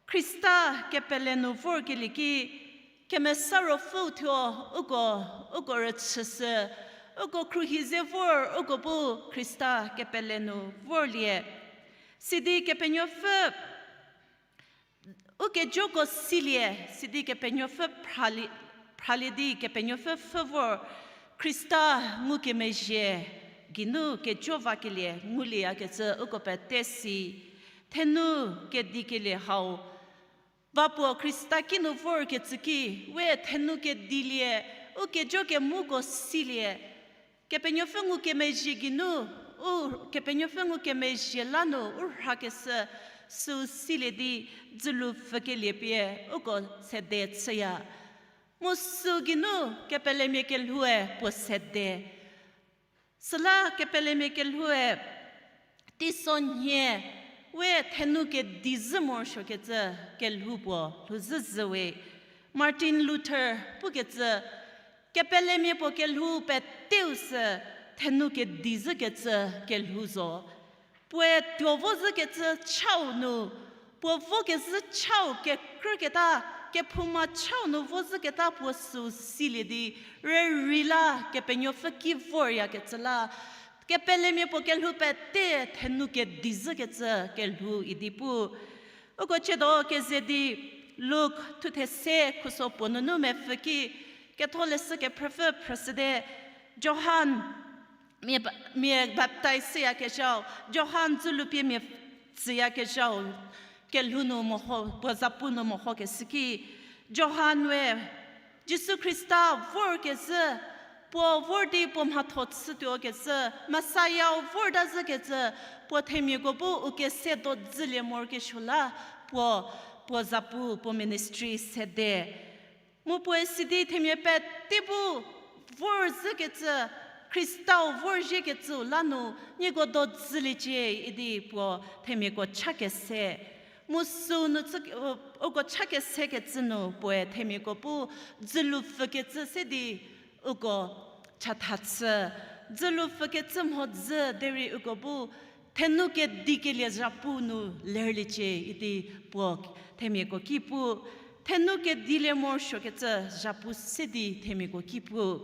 Khrista kepele nu vorkelie ki, Kemesa Ruopfü thuo uko, uko rüchüshü, uko khruohi ze vor uko bu Khrista kepele nu vorlie. Sidi Kepenuopfü u kejoko silie, sidi Kepenuopfü phrali-, phralie di Kepenuopfü pfhü vor Khrista ngukemezhie geinu kejo vakelie ngulieyakecü uko pete si. Thenou kedikelie hau va puo Khrista kinu vorkecü ki, we thenou kedilie, u kejo kemuko silie, Kepenuopfü ngukemezhie geinu, u Kepenuopfü ngukemezhie la nu u rhakeshü süu silie di dzülu pfükelie pie uko sede chüya. Mu süu geinu kepelemia kelhoue puo sede. Süla kepelemia kelhoue teisonhie we thenou kedi zhü morosuokecü kelhou puo lhouzhü zhü we. Martin Luther pukecü, kepelemia puo kelhou peteu sü thenou kedi zhükecü kelhou zo. Puoe tuo vo zhükecü chau nu, puo vokezhü chau kekrüketa, kephouma chau nu vo zhüketa puo süu silie di, rürei la Kepenuopfü ki voryakecü la, kepelemia puo kelhou pete thenou kedi zhükecü kelhou idi pu. Uko tsiedo keze di Luk thuthe se khuso puo nunu mepfü ki, Ketholeshü Kephrüpfü phrüshüte, Johan mia ba-, mia baptize shüyakezhau, Johan dzülu pie mia tsüyakezhau, kelhou nu meho, puo zapu nu mehokeshü ki, Johan we Jisu Khrista vorkezhü, puo vor di puo mhatho chütuokezhü, Messiah-u vorta zhükecü, puo themiako bu u kese do dzülie morokesuo la, puo, puo zapu, puo ministry sede. Mu puoe sidi themia pete bu vor zhükecü, Khrista-u vorzhiekecüu la nu nieko do dzüliecie idi puo themiako cha kese. Mu süu nu chü, uko cha kesekecü nu puoe themiako bu dzülu pfükecü se di uko chatha chü, dzülu pfükecü mhodzü derei uko bu thenou kedikelie zhapu nu lerliecie idi puo themiako ki pu. Thenou kedilie morosuokecü zhapu se di themiako ki pu.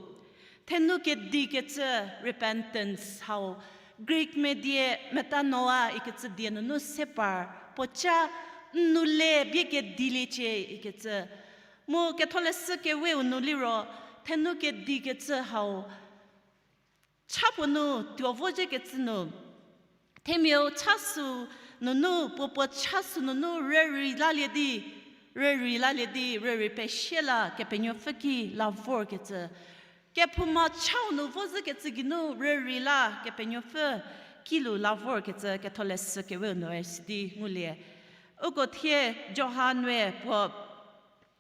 Thenou kedikecü repentance hau Greek mia die metanoia ikecü die nunu se par, puoca n nou le bie kediliecie ikecü. Mu Ketholeshü Keweu nu liro, thenou kedikecü hau cha puo nu tuo vo zhiekecü nu, themiau cha sü nunu, puo puo cha sü nunu rürei lalie di, rürei lalie di, rürei pesie la Kepenuopfü ki la vorkecü. Kephouma chau nu vo zhükecü geinu rürei la Kepenuopfü kilu la vorkecü Ketholeshü Keweu nu e sidi ngulie. Uko thie Johan-e puo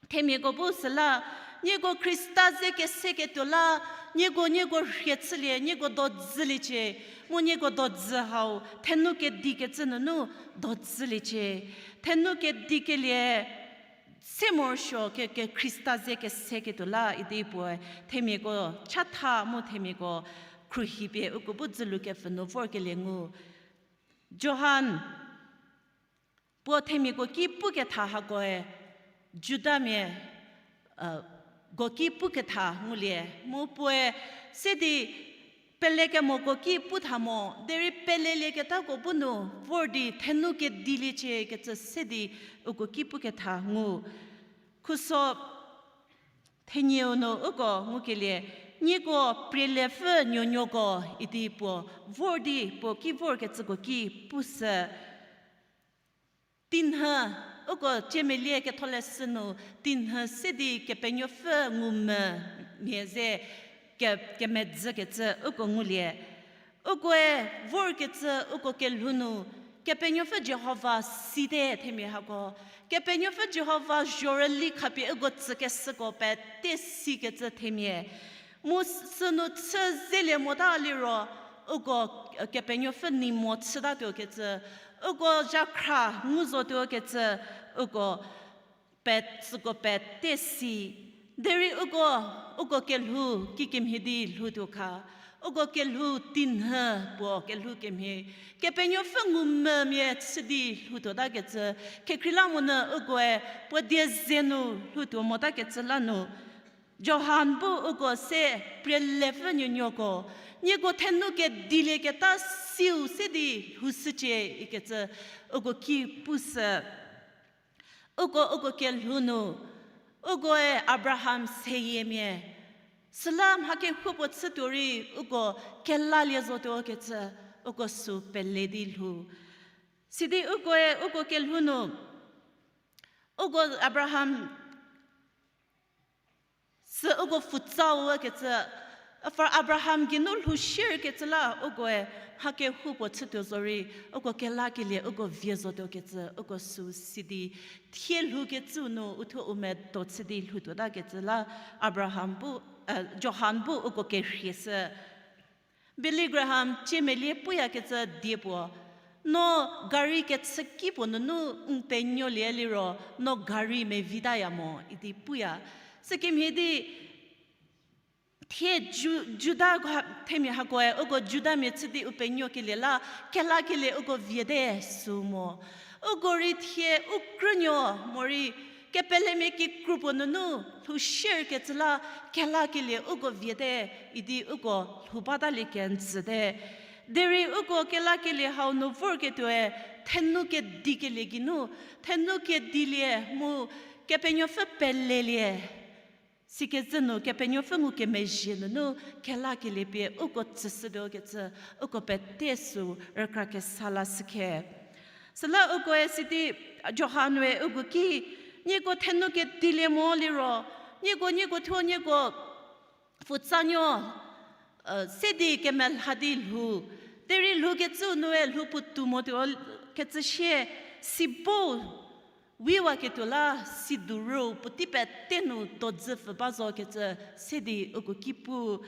themiako bu süla, nieko Khrista ze keseketuo la, nieko, nieko rhie chülie, nieko dodzüliecie, mu nieko dodzü hau, thenou kedikecü nunu dodzüliecie. Thenou kedikelie se morosuo ke, ke Khrista ze keseketuo la idi puoe, themiako chatha mu themiako khruohipie uko bu dzülu kepfhü nu vorkelie ngu. Johan puo themiako ki puketha hakoe, Judamia, ko ki puketha ngulie, mu puoe se di pelekemoko ki putha mo, derei pelelieketako bu nu vor di thenou kediliecie kecü se di uko ki puketha ngu. Khuso thenieu nu uko ngukelie, nieko prielepfü nuonuoko idi puo vor di puo ki vorkecüko ki pushü. Tinhü, uko ciemelie Ketholeshü nu tinhü se di Kepenuopfü ngumvümia ze ke, kemedzükecü uko ngulie. Ukoe vorkecü uko kelhou nu, Kepenuopfü Jihova site themia hako. Kepenuopfü Jihova zhorüli khapie uko tsükeshüko pete sikecü themia. Mu sünu chü zelie mota liro, uko Kepenuopfü nei mo chütatuo kecü, uko zhakhra ngu zotuo kecü, uko petsüko pete si. Derei uko, uko kelhou kikemhie di lhoutuo kha. Uko kelhou tinhü puo kelhou kemhie. Kepenuopfü ngumvümia chü di lhoutuotakecü. Kekreilamonyü ukoe puo die ze nu lhoutuo motakecü la nu. Johan bu uko se prielepfü nuonuoko, nieko thenou kedilieketa siu se di lhoushücie ikecü uko ki pushü. Uko, uko kelhou nu, ukoe Abraham seyiemia. Süla mha kehoupuo chütuo rei uko kelalie zotuo kecü, uko sü pele di lhou. Sidi ukoe, uko kelhou nu, uko Abraham sü uko pfutsau kecü, Abraham geinu lhou shierkecü la ukoe mha kehoupuo chütuo zorei, uko kelakelie uko vie zotuo kecü, uko sü sidi, thie lhoukecü nu uthuo u medo chü di lhoutuotakecü la Abraham bu, Johan bu uko kerhie shü. Billy Graham ciemelie puyakecü die puo, no gari kechüki puo nunu n penuolie liro, no gari mevitaya mo idi puya. Sükemhie di, thie Ju-, Juda themia hakoe uko Judamia chü di u penuokelie la, kelakelie uko viete sü mo. Uko rei thie u krünuo morei kepelemia kikru puo nunu lhou shierkecü la, kelakelie uko viete idi uko lhou batalie kenjüte. Derei uko kelakelie hau nu vorketuoe, thenou kedikelie geinu, thenou kedilie mu Kepenuopfü pelelie. Sikecü nu Kepenuopfü ngukemezhie nunu kelakelie pie uko tsüshütuo kecü, uko pete sü rükra kesa lashükhe. Süla ukoe sidi Johan-e uko ki, nieko thenou kedilie mo liro, nieko, nieko thuo, nieko pfutsanuo, se di kemelha di lhou. Derei lhoukecüu nue lhou puotou motuo kecü sie, sibo wiwaketuo la sidurü puotei pete nu dodzü pfü ba zo kecü se di uko ki pu.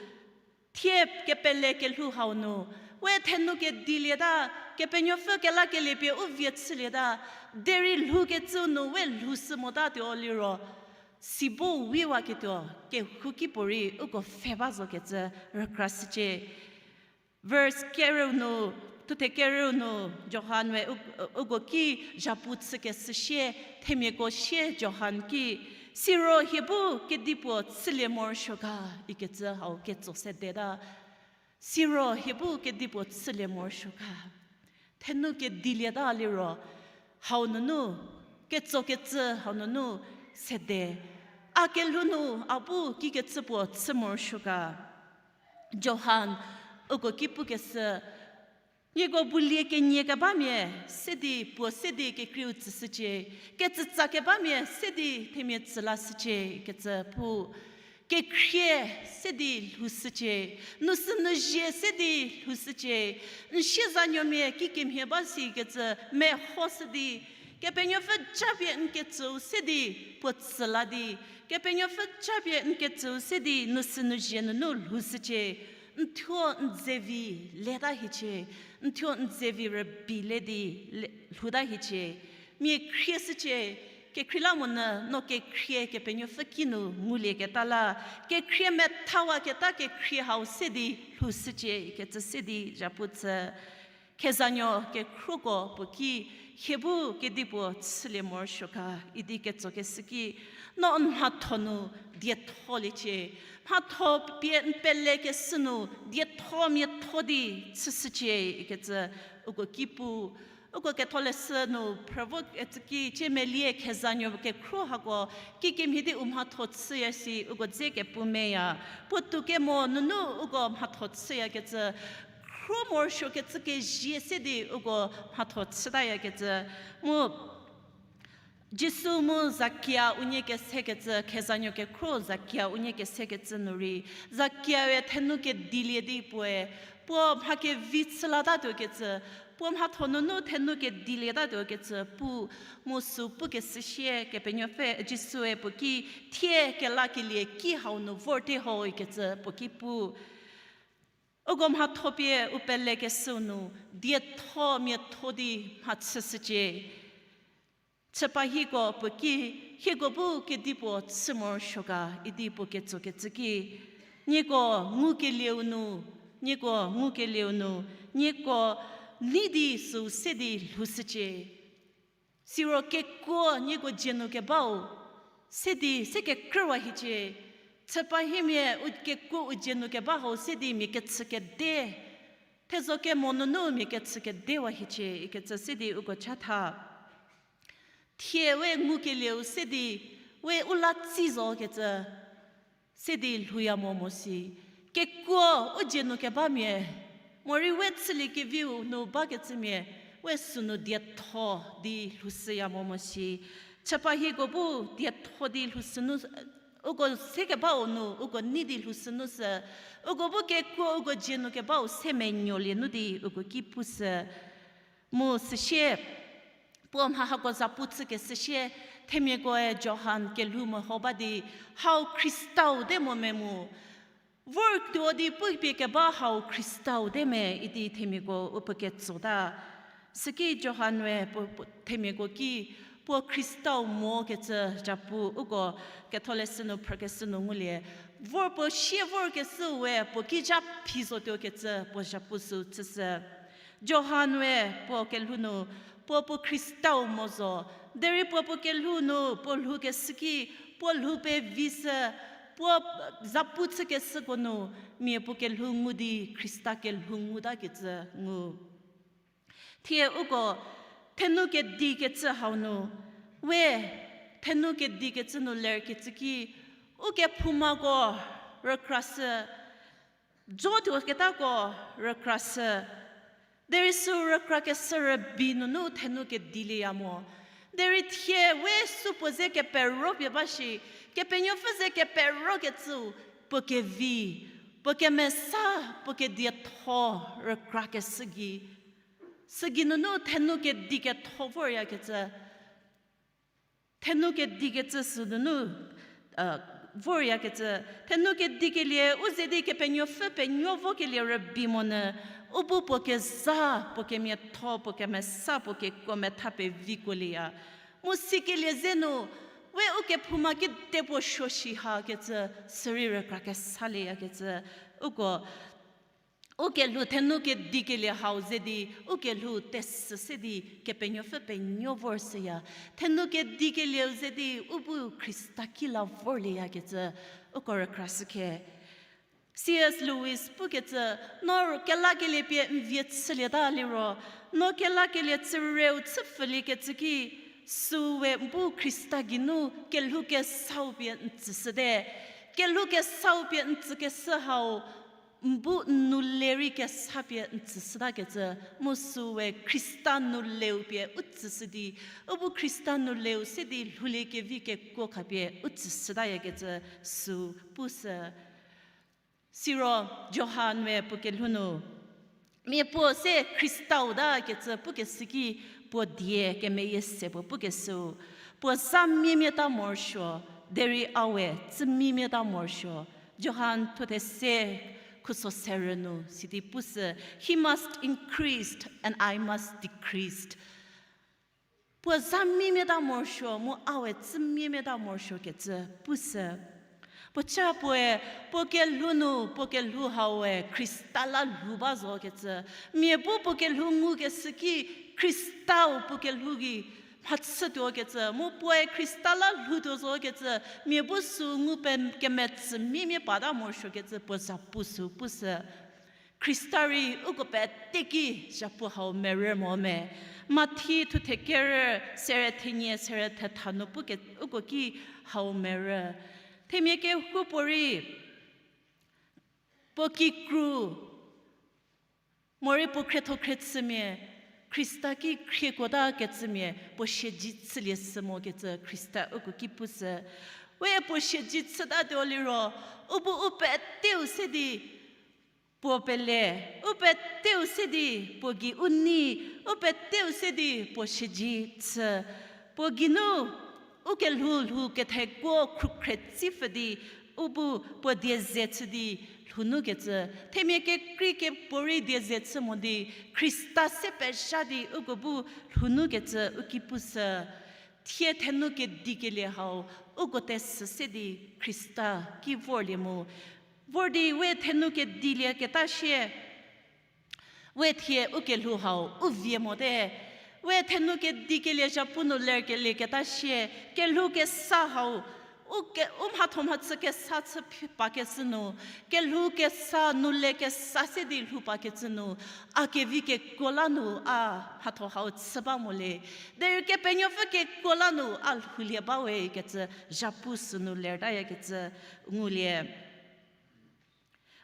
Thie kepele kelhou hau nu, we thenou kedilieta, Kepenuopfü kelakelie pie u vie chülieta, derei lhoukecüu nu we lhou shü motatuo liro, sibo wiwaketuo kehouki puorei uko pfhe ba zo kecü rükra shücie. Verse kereu nu, thuthe kereu nu, Johan we u-, uko ki zhapu chükeshü sie, themiako sie Johan ki, siro hie bu kedipuo chülie morosuo ga, ikecü hau ketso sedeta. Siro hie bu kedipuo chülie morosuo ga. Thenou kedilieta liro, hau nunu, ketsokecü hau nunu sede. A kelhou nu a bu kikecü puo chü morosuo ga. Johan, uko ki pukeshü, nieko bulie kenie kebamia se di puo se di kekreiu tsüshücie, ketsütsa kebamia se di themia tsü lashücie ikecü pu. Kekhrie se di lhoushücie, nu sü nu zie se di lhoushücie, n siezanuomia kikemhie ba sikecü mehoshü di, Kepenuopfü japie n ketsüu se di puo tsü la di, Kepenuopfü japie n ketsüu se di nu sü nu zie nunu lhoushücie, n thuo n dzevi leta hiecie, n thuo n dzevi rübei le di le-, lhouta hiecie. Mia khrieshücie, kekhrielamonyü no kekhrie Kepenuopfü kinu ngulieketa la, kekhrie methawaketa kekhrie hau se di lhoushücie ikecü se di zhapu chü. Khezanuo kekhruoko puo ki, hie bu kedipuo chülie morosuo ga idi ketsokeshü ki, no n mhatho nu dietholiecie, mhatho pie n pelekeshü nu dietho miatho di chüshücie ikecü uko ki pu. Uko ketholeshü nu phrüvo etsü ki, ciemelie khezanuo kekhruo hako kikemhie di u mhatho chüya si uko dze kepu meya. Puotou kemo nunu uko mhatho chüyakecü, khruo morosuokecü kezie se di uko mhatho chütayakecü, mu Jisu mu Zakia unie kesekecü, khezanuo kekhruo Zakia unie kesekecü nu rei, Zakiae thenou kedilie di puoe, puo mha kevi chülatatuokecü, puo mhatho nunu thenou kedilietatuokecü pu, mu sü pukeshü sie Kepenuopfü Jisue puo ki, thie kelakelie ki hau nu vorte ho ikecü puo ki pu. Uko mhatho pie u pelekeshüu nu dietho miatho di mhachüshücie. Chüpahiko puo ki, hieko bu kedipuo chü morosuo ga idi puo ketsokecü ki, nieko ngukelieu nu, nieko ngukelieu nu, nieko nei di süu se di lhoushücie. Siro kekuo nieko dzie nu kebau se di se kekrüwa hiecie. Chüpahimia u kekuo u dzie nu keba hau se di mia kechü kede, thezho kemo nunu mia kechü kedewa hiecie ikecü se di uko chatha. Thie we ngukelieu se di, we u la tsi zokecü se di lhouya mo mo si. Kekuo u dzie nu kebamia, morei we chüliekeviu nu bakecümia, we sünu dietho di lhoushüya mo mo si. Chüpahiko bu dietho di lhoushü nu, uko se kebau nu uko nei di lhoushü nu sü, uko bu kekuo uko dzie nu kebau se menuolie nu di uko ki pushü. Mu süsie, puo mha hako zapu chükeshü sie, themiakoe Johan kelhou meho ba di, hau Khristau de mo me mu, vor tuo di pupie keba hau Khristau de me idi themiako u puo ketsota. Süki Johan-e puo, puo, themiako ki, puo Khristau mokecü zapu uko ketholeshü nu phrükeshü nu ngulie. Vor puo sie vorkeshüu we puo ki zha phi zotuokecü puo zapu sü chüshü. Johan-e puo kelhou nu, puo puo Khristau mo zo, derei puo puo kelhou nu puo lhoukeshü ki, puo lhou pevi sü, puo zapu chükeshüko nu, mia puo kelhou ngu di Khrista kelhou ngutakecü ngu. Thie uko thenou kedikecü hau nu, we thenou kedikecü nu lerkecü ki, u kephoumako rükrashü, jotuoketako rükrashü, derei sü rükrakeshü rübei nunu thenou kedilieya mo. Derei thie we supuo ze kepero pie ba shi, Kepenuopfü ze keperokecüu, puo kevi, puo kemesa, puo kedietho rükrakeshü gei. Sügei nunu thenou kediketho voryakecü. Thenou kedikecü sü nunu, voryakecü. Thenou kedikelie, u ze di Kepenuopfü penuo vokelie rübei monyü, u bu puo keza, puo kemiatho, puo kemesa, puo kekuo metha peviko lieya. Mu sikelie zenu, we u kephouma kedipuo suo shi hakecü, sürei rükra kesalieyakecü, uko U kelhou thenou kedikelie hau ze di, u kelhou tesü se di, Kepenuopfü penuo vor shüya. Thenou kedikelieu ze di, u bu Khrista ki la vorlieyakecü, uko rükra shükhe. C S Lewis pukecü, no kelakelie pie n vie chülieta liro, no kelakelie chüreu chüpfüliekecü ki, süu we n bu Khrista geinu kelhou kesau pie n tsüshüte. Kelhou kesau pie n tsükeshü hau, n bu n nou le rei kesa pie n tsüshütakecü, mu süu we Khrista nou leu pie u tsüshü di, u bu Khrista nou leu se di lhoulie kevi kekuo khapie u tsüshütayakecü süu pushü. Siro Johan we puo kelhou nu, mia puo se Khristau ta kecü pukeshü ki puo die kemeyie se puo pukeshüu, puo za miemieta morosuo, derei a we tsü miemieta morosuo. Johan thuthe se khuso serü nu sidi pushü, He must increase and I must decrease. Puo za miemieta morosuo, mu a we tsü miemieta morosuo kecü pushü. Puoca puoe, puo kelhou nu, puo kelhou hau we Khrista la lhou ba zo kecü. Mia bu puo kelhou ngukeshü ki Khristau puo kelhou gei mhachütuo kecü. Mu puoe Khrista la lhoutuo zo kecü. Mia bu süu ngu pe kemetsü miemie pata morosuo kecü puo za pu süu pushü. Khrista rei uko pete ki zhapu hau merü mo me. Mathi thuthe kerü sere thenie sere thetha nu puke uko ki hau merü. Themia kehoupuorei puo kikru, morei puo khrietho khriechümia, Khrista ki khriekuota kecümia puo siedzi chülie sü mo kecü Khrista uko ki pushü. We puo siedzi chütatuo liro, u bu u peteu se di puo pele, u peteu se di puo gei u nei, u peteu se di puo siedzi chü, puo geinu u kelhou lhou kethekuo khrukhre tsipfü di, u bu puo die ze chü di lhou nu kecü, themia kekrei kepuorei die ze chü mo di, Khrista se pezha di uko bu lhou nu kecü u ki pushü. Thie thenou kedikelie hau, uko tesü se di Khrista ki vorlie mu. Vor di we thenou kedilieketa sie, we thie u kelhou hau u vie mote. We thenou kedikelie zhapu nu lerkelieketa sie, kelhou kesa hau, u ke-, u mhatho mhachü kesa chü phi-, pakecü nu, kelhou kesa nu le kesa se di lhou pakecü nu, a kevi kekuo la nu a mhatho hau chü ba mo le. Derei Kepenuopfü kekuo la nu a lhoulie ba we kecü zhapu sünu lertayakecü ngulie.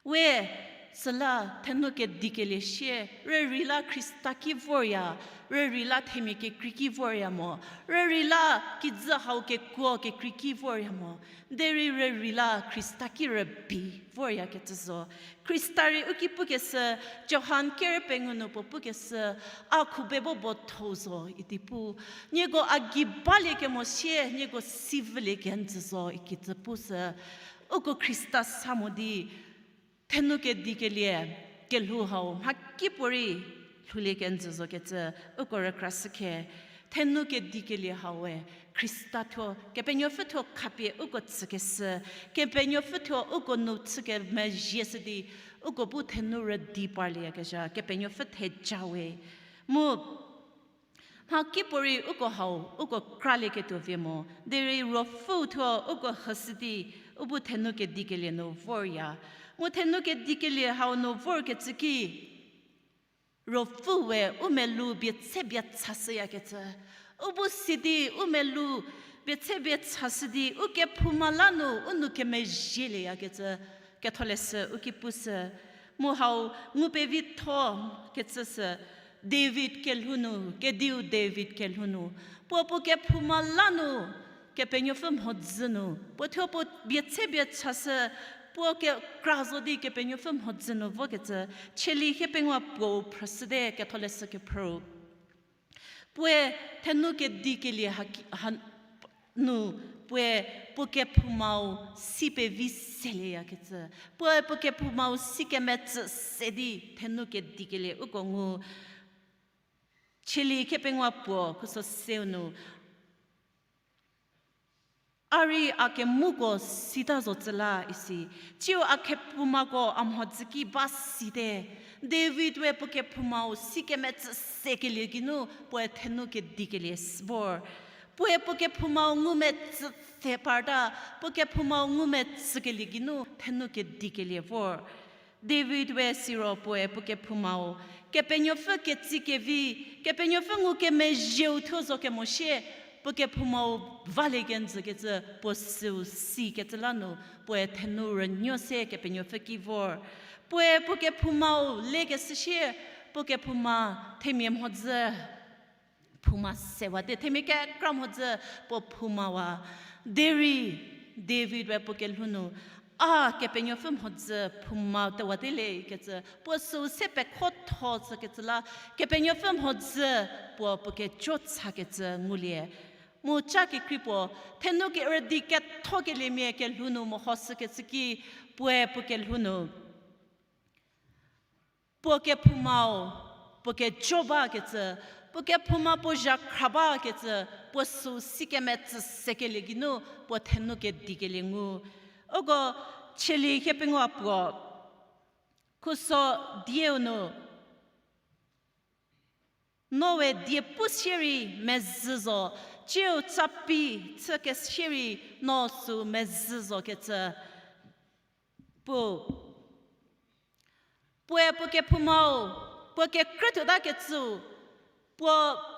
We, süla thenou kedikelie sie, rürei la Khrista ki vorya, rürei la themia kekrei ki vorya mo, rürei la kijü hau kekuo kekrei ki vorya mo, derei rürei la Khrista ki rübei voryakecü zo. Khrista rei u ki pukeshü, Johan kerü pengou nu puo pukeshü, a khubebo bo thou zo idi pu. Nieko a gei balie kemo sie, nieko si vülie kenjü zo ikecü pushü. Uko Khrista sa mo di, thenou kedikelie, kelhou hau mhakipuorei lhoulie kenjü zo kecü, uko rükra shükhe, thenou kedikelie hau we, Khrista thuo, Kepenuopfü thuo khapie uko tsükeshü, Kepenuopfü thuo uko nu chü kemezhie shü di, uko bu thenou rüdi parlieyakezha, Kepenuopfü theja we. Mu, mhakipuorei uko hau, uko kralieketuo vie mo, derei Ruopfü thuo uko hüshü di, u bu thenou kedikelie nu vorya. Mu thenou kedikelie hau nu vorkecü ki, Ruopfü we u melou bie tse bie chashüyakecü. U bu si di u melou bie tse bie chashü di, u kephouma la nu u nou kemezhielieyakecü, Ketholeshü u ki pushü. Mu hau ngu pevitho kecü sü, David kelhou nu, kediu David kelhou nu, puo puo kephouma la nu, Kepenuopfü mhodzü nu, puo thuo puo bie tse bie chashü, puo kekra zo di Kepenuopfü mhodzü nu vokecü, Tsali hiepengou puou phrüshüte Ketholeshü kephrüu. Puoe thenou kedikelie ha ki-, ha, nu, puoe puo kephoumau si pevi selieyakecü. Puoe puo kephoumau si kemetsü se di thenou kedikelie uko ngu. Tsali hiepengou puo khuso seu nu, A rei a kemuko sita zo tsü la isi. Tsiu a kephoumako a mhodzü ki ba site. David we puo kephoumau si kemetsü sekelie geinu puoe thenu kedikelie s-, vor. Puoe puo kephoumau ngumetsü se parta, puo kephoumau ngumetsükelie geinu thenu kedikelie vor. David we siro puoe puo kephoumau, Kepenuopfü ketsi kevi, Kepenuopfü ngukemezhieu thuo zo kemo sie, puo kephoumau valie kenjü kecü puo süu si kecü la nu, puoe thenu rünuo se Kepenuopfü ki vor. Puoe puo kephoumau lekeshü sie, puo kephouma themia mhodzü phouma sewate, themia kekra mhodzü puo phoumawa. Derei David we puo kelhou nu, a Kepenuopfü mhodzü phouma tewate le kecü, puo süu se pekhotho tsükecü la, Kepenuopfü mhodzü puo puo kejo chakecü ngulie. Mu ca kekrei puo, thenu kerüdi kethokeliemia kelhou nu mehoshükecü ki, puoe puo kelhou nu puo kephoumau puo kejo bakecü, puo kephouma puo zhakhra bakecü, puo süu si kemetsü sekelie geinu puo thenu kedikelie ngu. Uko Tsalie hiepengou puo, khuso dieu nu, Noe die pu sierei mezhü zo, tsiu tsapi chü kesierei no süu mezhü zo kecü pu. Puoe puo kephoumau puo kekrütuota kecüu, puo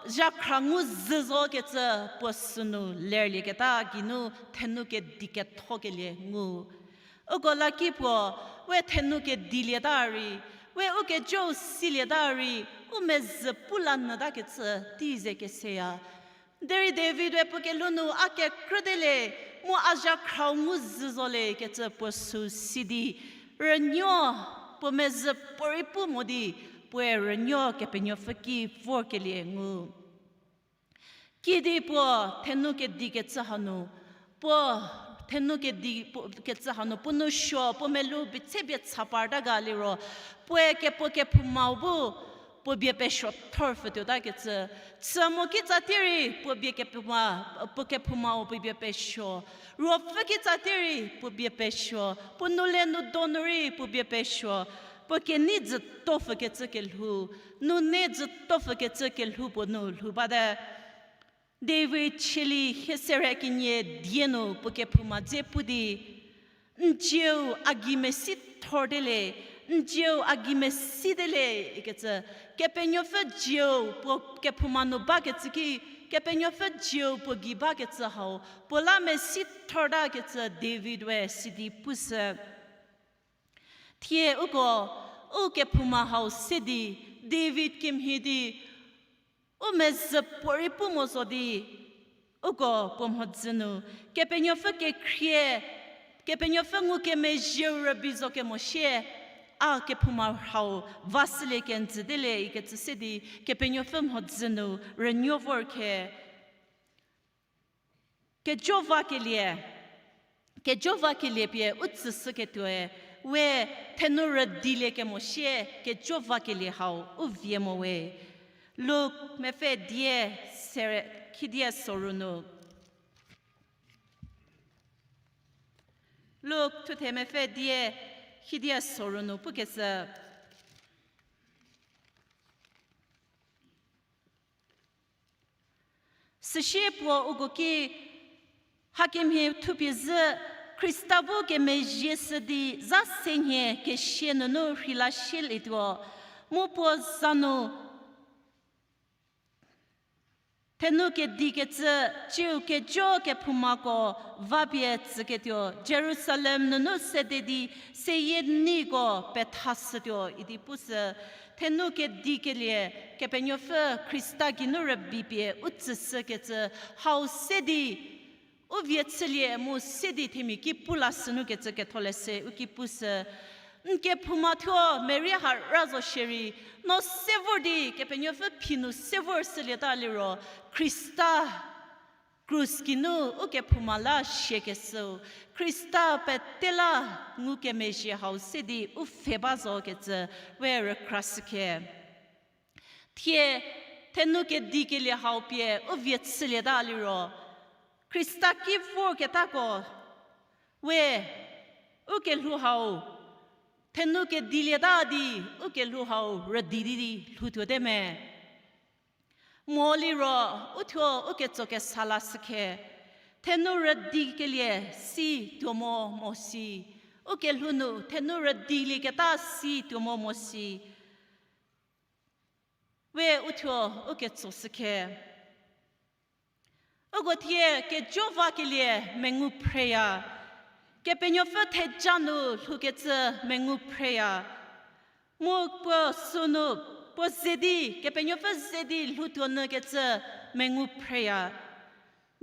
zhakhra ngu zhü zo kecü puo sünu lerlieketa geinu thenu kedi kethokelie ngu. Uko laki puo, we thenu kedilieta rei, we u kejou silieta rei, u mezhü pu la nyüta kecü tei ze keseya. Derei David we puo kelhou nu a kekrütele, mu a zhakhrau ngu zhü zo le kecü puo süu si di, rünuo, puo mezhü puorei pu mo di, puoe rünuo Kepenuopfü ki vorkelie ngu. Kidi puo thenu kedi kecü hanu, puo thenu kedi puo, kecü hanu puo nou suo, puo melou bie tse bie cha parta ga liro, puoe kepuo kephoumau bu puo bie pesuo thor pfhütuota kecü, chü mo kitsa tierei puo bie kephouma, puo kephoumau puo bie pesuo, ruopfü kitsa tierei puo bie pesuo, puo nou le nou do nu rei puo bie pesuo, puo kenei dzütopfü kecü kelhou, nou nei dzütopfükecü kelhou puo nu lhou bate. David Tsalie hie sere kenie die nu puo kephouma dze pu di, n tsieu a gei mesi thorte le, n tsieu a gei mesite le ikecü, Kepenuopfü tsieu puo kephouma nu bakecü ki, Kepenuopfü tsieu puo gei bakecü hau puo la mesi thorta kecü David we sidi pushü. Thie uko, u kephouma hau se di, David kemhie di, u mezhü puorei pu mo zo di, uko puo mhodzü nu, Kepenuopfü kekhrie, Kepenuopfü ngukemezhieu rübei zo kemo sie, a kephouma hau va shülie kenjüte le ikecü se di, Kepenuopfü mhodzü nu rünuo vor khe. Kejo vakelie, kejo vakelie pie u tsüshüketuoe, we thenu rüdilie kemo sie kejo vakelie hau u vie mo we. Luk mepfü die sere, khidia soru nu. Luk thuthe mepfü die, khidia soru nu pukeshü. Süsie puo uko ki, hakemhie thupie zhü, Khrista bu kemezhie shü di za se nhie kesia nunu rheila shielietuo, mu puo za nu thenu kedikecü, tsiu kejo kephoumako vapie tsüketuo, Jerusalem nunu sede di seyie neiko pethashütuo idi pushü. Thenu kedikelie, Kepenuopfü Khrista geinu rübei pie u tsüshükecü hau se di, u vie chülie mu se di themia ki pu la sünu kecü ketholeshü u ki pushü. N kephouma thuo Mari ha ra zo shierei, no se vor di Kepenuopfü phi nu se vor shülieta liro, Khrista krus geinu u kephouma la siakeshüu, Khrista pete la ngukemezhie hau se di u pfhe ba zo kecü we rükrashükhe. Thie, thenu kedikelie hau pie u vie chülieta liro, Khrista ki vorketako we, u kelhou hau, thenou kedilieta di, u kelhou hau rüdi di di lhoutuote me. Mo liro, uthuo u ketso kesa la shükhe, thenou rüdikelie si tuo mo mo si. U kelhou nu thenou rüdilieketa si tuo mo mo si. We uthuo u ketso shükhe. Uko thie kejo vakelie mengu phreya. Kepenuopfü theja nu lhoukecü mengu phreya. Mu puo sünu, puo ze di, Kepenuopfü ze di lhoutuo nyükecü mengu phreya.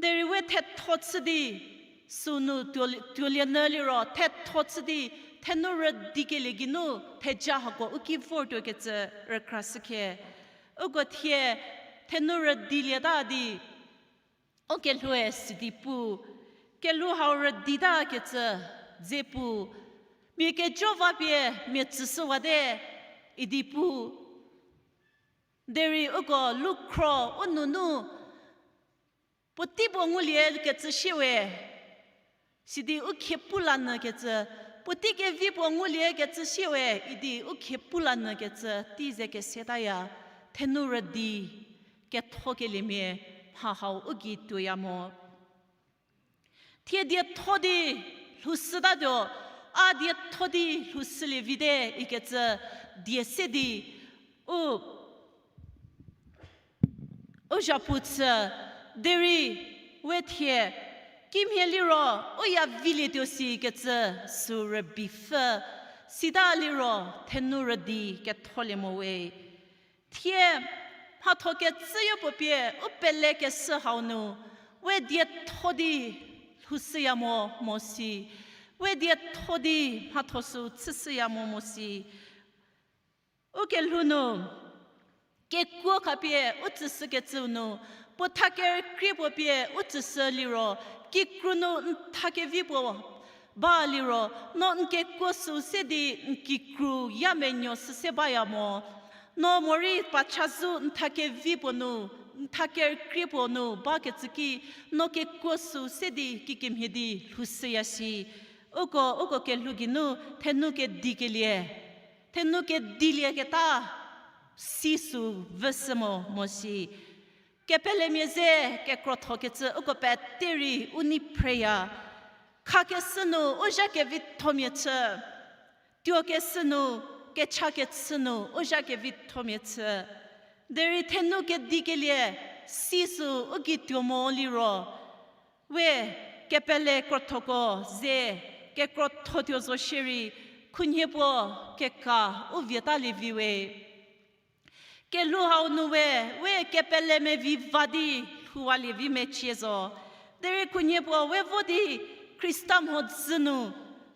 Derei we thetho chü di, sünu tuo-, tuolienyü liro, thetho chü di, thenou rüdikelie geinu, theja hako u ki vortuokecü rükra shükhe. Uko thie, thenou rüdilieta di, u kelhoue sidi pu, kelhou hau rüditakecü dze pu, mia kejo va pie mia tsüshüwate idi pu, derei uko lukhro u nunu, puotei puo nguliekecü shie we, sidi u khie pu la nyükecü, puotei kevi puo nguliekecü shie we, idi u khie pu la nyükecü, tei ze kesetaya, thenou rüdi, kethokeliemia, mha hau u gei tuoya mo. Thie dietho di lhoushütatuo, a dietho di lhoushülie vite ikecü die se di, u, u zhapu chü, derei we thie, kimhie liro, u ya vilietuo sikecü sü rübipfü, sita liro, thenou rüdi ketholie mo we. Thie, mhatho kecüyopuo pie u pelekeshü hau nu, we dietho di lhoushüya mo mo si, we dietho di mhatho sü chüshüya mo mo si. U kelhou nu, kekuo khapie u tsüshükecüu nu, puo tha kerükrie puo pie u tsüshü liro, kikru nu n tha kevi puo ba liro, no n kekuo sü se di n kikru ya menuo sü se baya mo. No morei pa chazou n tha kevi puo nu, n tha kerükrie puo nu bakecü ki, no kekuo sü se di kikemhie di lhoushüya si. Uko, uko kelhou geinu thenou kedikelie, thenou kedilieketa si sü vüshü mo mo si. Kepelemia ze kekrothokecü uko pete rei u nei phreya. Khakeshü nu u zha kevithomia chü, tuokeshü nu, kechakechü nu u zha kevithomia chü. Derei thenou kedikelie si sü u gei tuo mo liro, we kepele krothoko ze kekrothotuo zo shierei, khunhie puo keka u vietalie vi we. Kelhou hau nu we, we kepele mevi va di lhouwalie vi mecie zo. Derei khunhie puo we vo di Khrista mhodzü nu,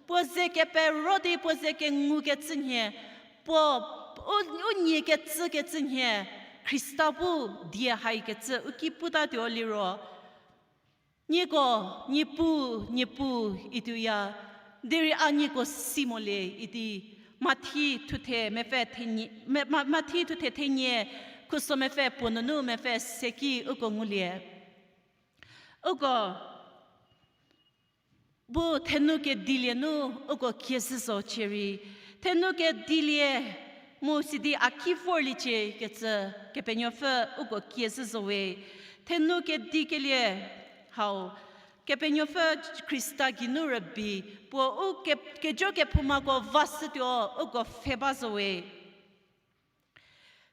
puo ze kepero di puo ze kengukecü nhie, puo u, u nie kecükecü nhie, Khrista bu die haikecü u ki putatuo liro. Nieko, Niepuu, Niepuu, ituoya, derei a nieko si molie idi, Mathi thuthe mepfü thenie, me-, Ma-, Mathi thuthe thenie, khuso mepfü puo nunu mepfü seki uko ngulie. Uko bu thenou kedilie nu uko kiezhü zo cierei, thenou kedilie mu sidi a ki vorliecie kecü Kepenuopfü uko kiezhü zo we. Thenou kedikelie hau, Kepenuopfü Khrista geinu rübei, puo u ke-, kejo kephoumako vashütuo uko pfhe ba zo we.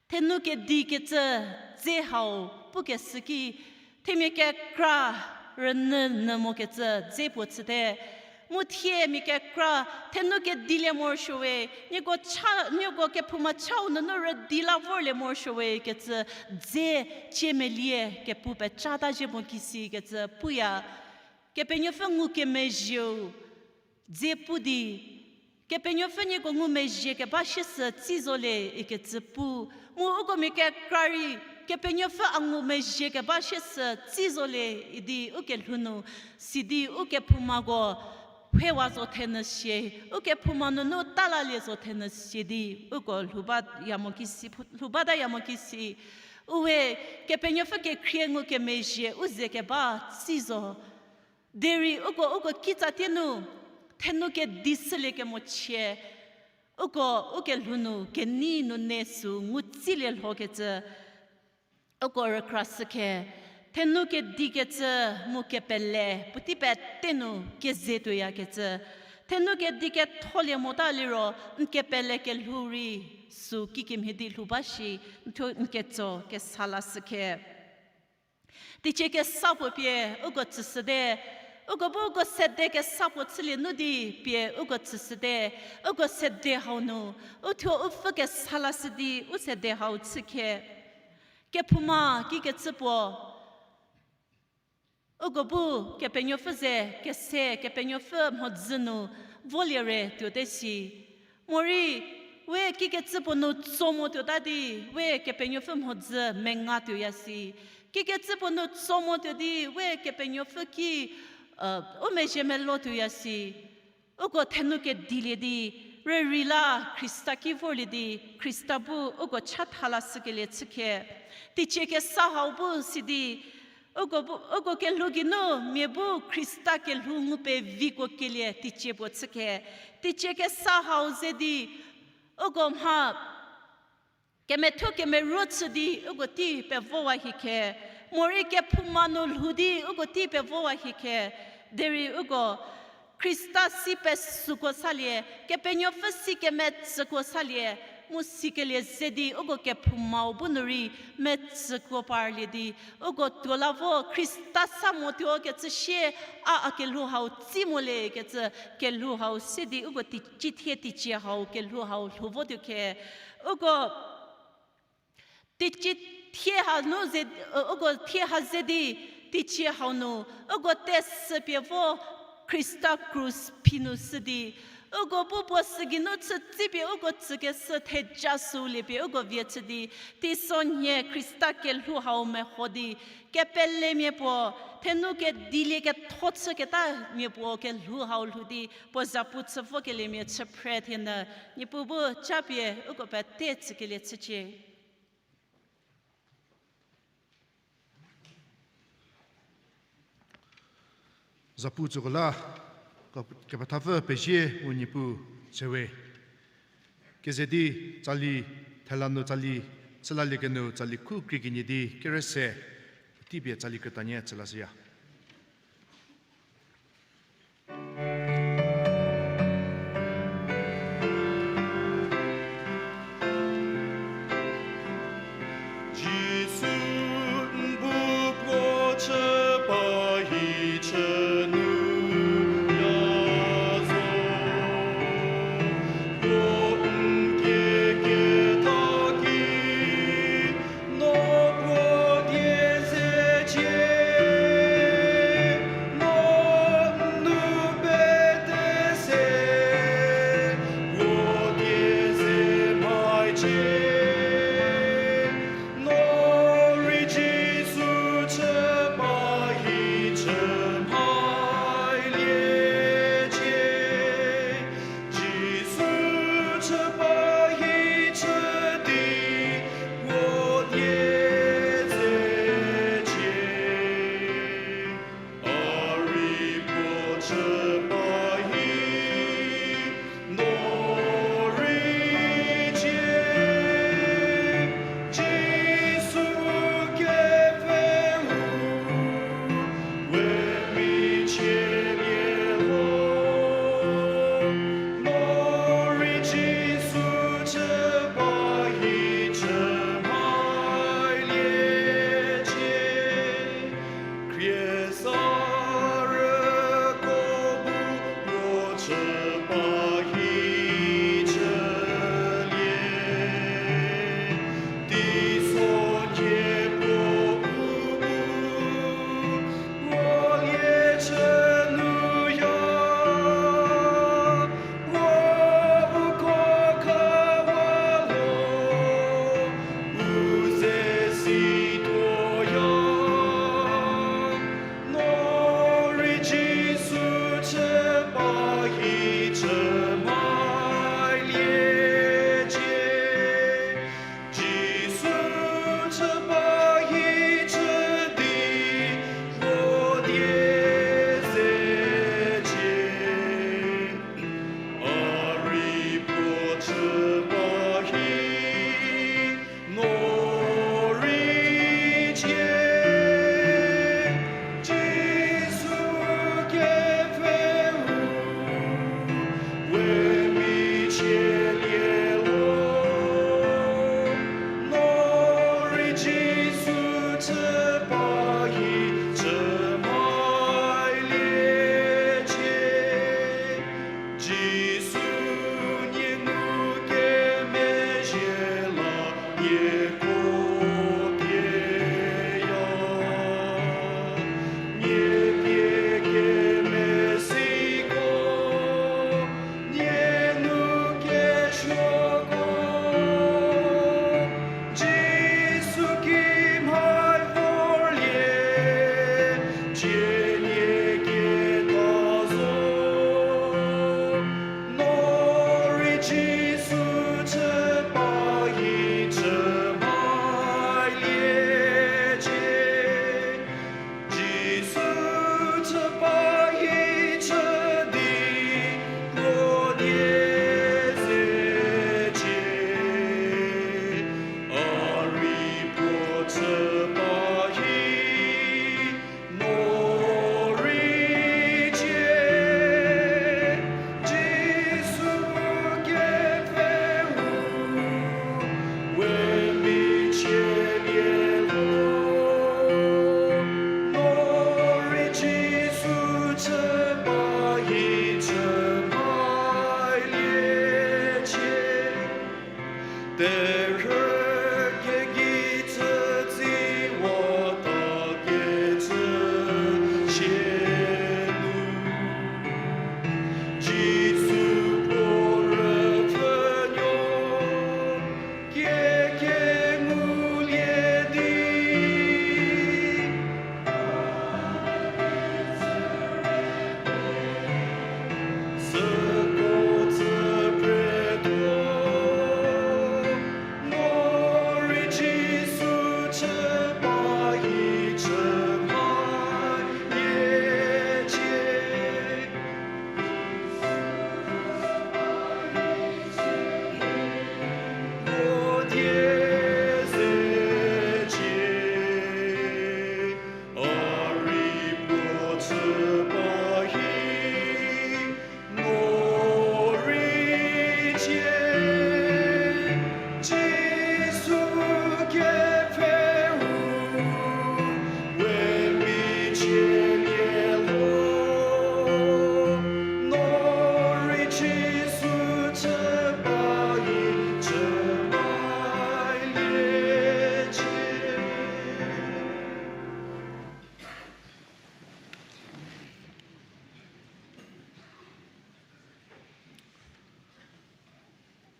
Thenou kedikecü dze hau pukeshü ki, themia kekra rünyü nyü mokecü dze puo chüte. Mu thie mia kekra thenou kedilie morosuo we, nieko cha, nieko kephouma chau nunu rüdi la vorlie morosuo we kecü dze cie melie kepu pecata zhie mo kisi kecü puya. Kepenuopfü ngukemezhieu dze pu di, Kepenuopfü nieko ngumezhie keba shiesü tsi zo le ikecü pu, mu uko mia kekra rei, Kepenuopfü a ngumezhie keba shiesü tsi zo le idi ukelhou nu, sidi ukephoumako phewa zo thenyü sie, ukephouma nunu talalie zo thenyü sie di uko lhou baya mo kisi, lhou bataya mo kisi. Uwe, Kepenuopfü kekhrie ngukemezhie u ze keba tsi zo. Derei uko, uko kitsatie nu, thenou kedi shülie kemochie, uko, ukelhou nu, kenei nu ne sü ngutsilie lhokecü, uko rükra shükhe, thenou kedikecü mu kepele, puotei pete nu keze tuoyakecü, thenou kedi ketholie mota liro, n kepele kelhou rei, sü kikemhie di lhou ba shi, n thuo n ketso kesa la shükhe. Teicie kesa puo pie uko tsüshüte, uko bu uko sede kesa puo chülie nu di pie uko tsüshüte, uko sede hau nu, u thuo u pfü kesa lashü di u sede hau chükhe. Kephouma kikecü puo, uko bu Kepenuopfü ze kese, Kepenuopfü mhodzü nu volie re tuote si. Morei, we kikecü puo nu tso mo tuota di, we Kepenuopfü mhodzü menga tuoya si. Kikecü puo nu tso mo tuo di, we Kepenuopfü ki, u mezhie melo tuoya si. Uko thenou kedilie di, rürei la Khrista ki vorlie di, Khrista bu uko chatha lashükelie chükhe. Teicie kesa hau bu si di, uko bu, uko kelhou geinu mia bu Khrista kelhou ngu peviko kelie teicie puo chükhe. Teicie kesa hau ze di, uko mha kemethuo kemeruo chü di uko tei pevowa hikhe, morei kephouma nu lhou di uko tei pevowa hikhe, derei uko Khrista si pesüko salie, Kepenuopfü si kemetsüko salie, mu sikelie ze di uko kephoumau bu nu rei metsüko parlie di, uko tuo la vo Khrista sa mo tuo kecü sie, a, a kelhou hau tsi mo le kecü, kelhou hau se di uko tei-, cithie teicie hau kelhou hau lhou vo tuo khe, uko teicie thie ha nu ze, uko thie ha ze di, teicie hau nu, uko tesü pie vo Khrista krus phi nu shü di, uko bu puo sü geinu chütsipie uko tsükeshü theja süu lie pie uko vie chü di, teisonhie Khrista kelhou hau meho di, kepelemia puo, thenou kedilie ketho chüketamia puo kelhou hau lhou di, puo zapu chü vokeliemia chü phre thienyü, Niepuu bu ca pie uko pete tsükelie chücie. Zapu tsüko la, kep-, kepethapfü pezie mu Niepuu sewe. Keze di tsali, thela nu tsali, chülalie kenu tsali khu krie kenie di kere se, tei pie tsali krütanie chülashüya. Jisu n bu puo chü pa hi chü nu ya zo, puo n kie ketha ki, no puo die zecie.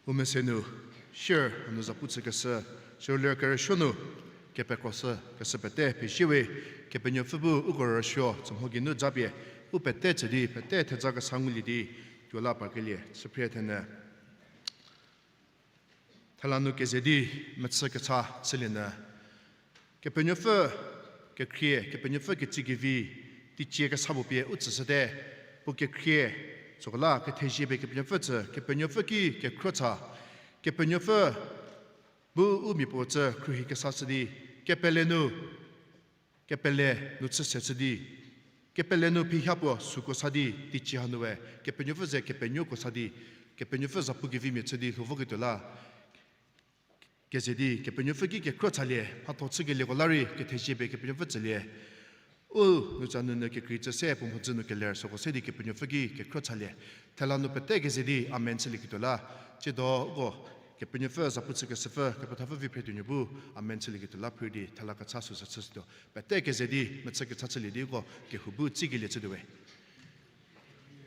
U mese nu, share nu zapu chükeshü, share ler kerüsuo nu, kepekroshü keshü pete pezie we, Kepenuopfü bu uko rüsuo, tsümho geinu japie, u pete tsü di, pete theja kesa ngulie di, tuo la parkelie, chüphrie thenyü. Thela nu keze di mechü kecha chülie nyü. Kepenuopfü kekhrie, Kepenuopfü ketsi kevi, teicie kesa puo pie u tsüshüte, puo kekhrie, süko la kethezie pie Kepenuopfü tsü, Kepenuopfü ki kekhruo cha, Kepenuopfü bu u mia puo tsü khruohi kesa shü di, kepele nu, kepele nu chü se chü di, kepele nu phiha puo süko sa di, teicie hanu we, Kepenuopfü ze kepenuoko sa di, Kepenuopfü zapu kevimia chü di lhou voketuo la, keze di Kepenuopfü ki kekhruo chalie, mhatho chükelieko la rei kethezie pie Kepenuopfü tsülie. U nu tsa nunu kekrei tsü se puo mhodzü nu keler süko se di Kepenuopfü ki kekhruo chalie. Thela nu pete keze di amen chülieketuo la. Tsiedo uko Kepenuopfü zapu chükeshüpfü, kepethapfü vi phretuonuo bu amen chülieketuo la phre di thela kecha süsü chüshütuo. Pete keze di mechü kecha chülie di uko kehou bu tsikelie chütuo we.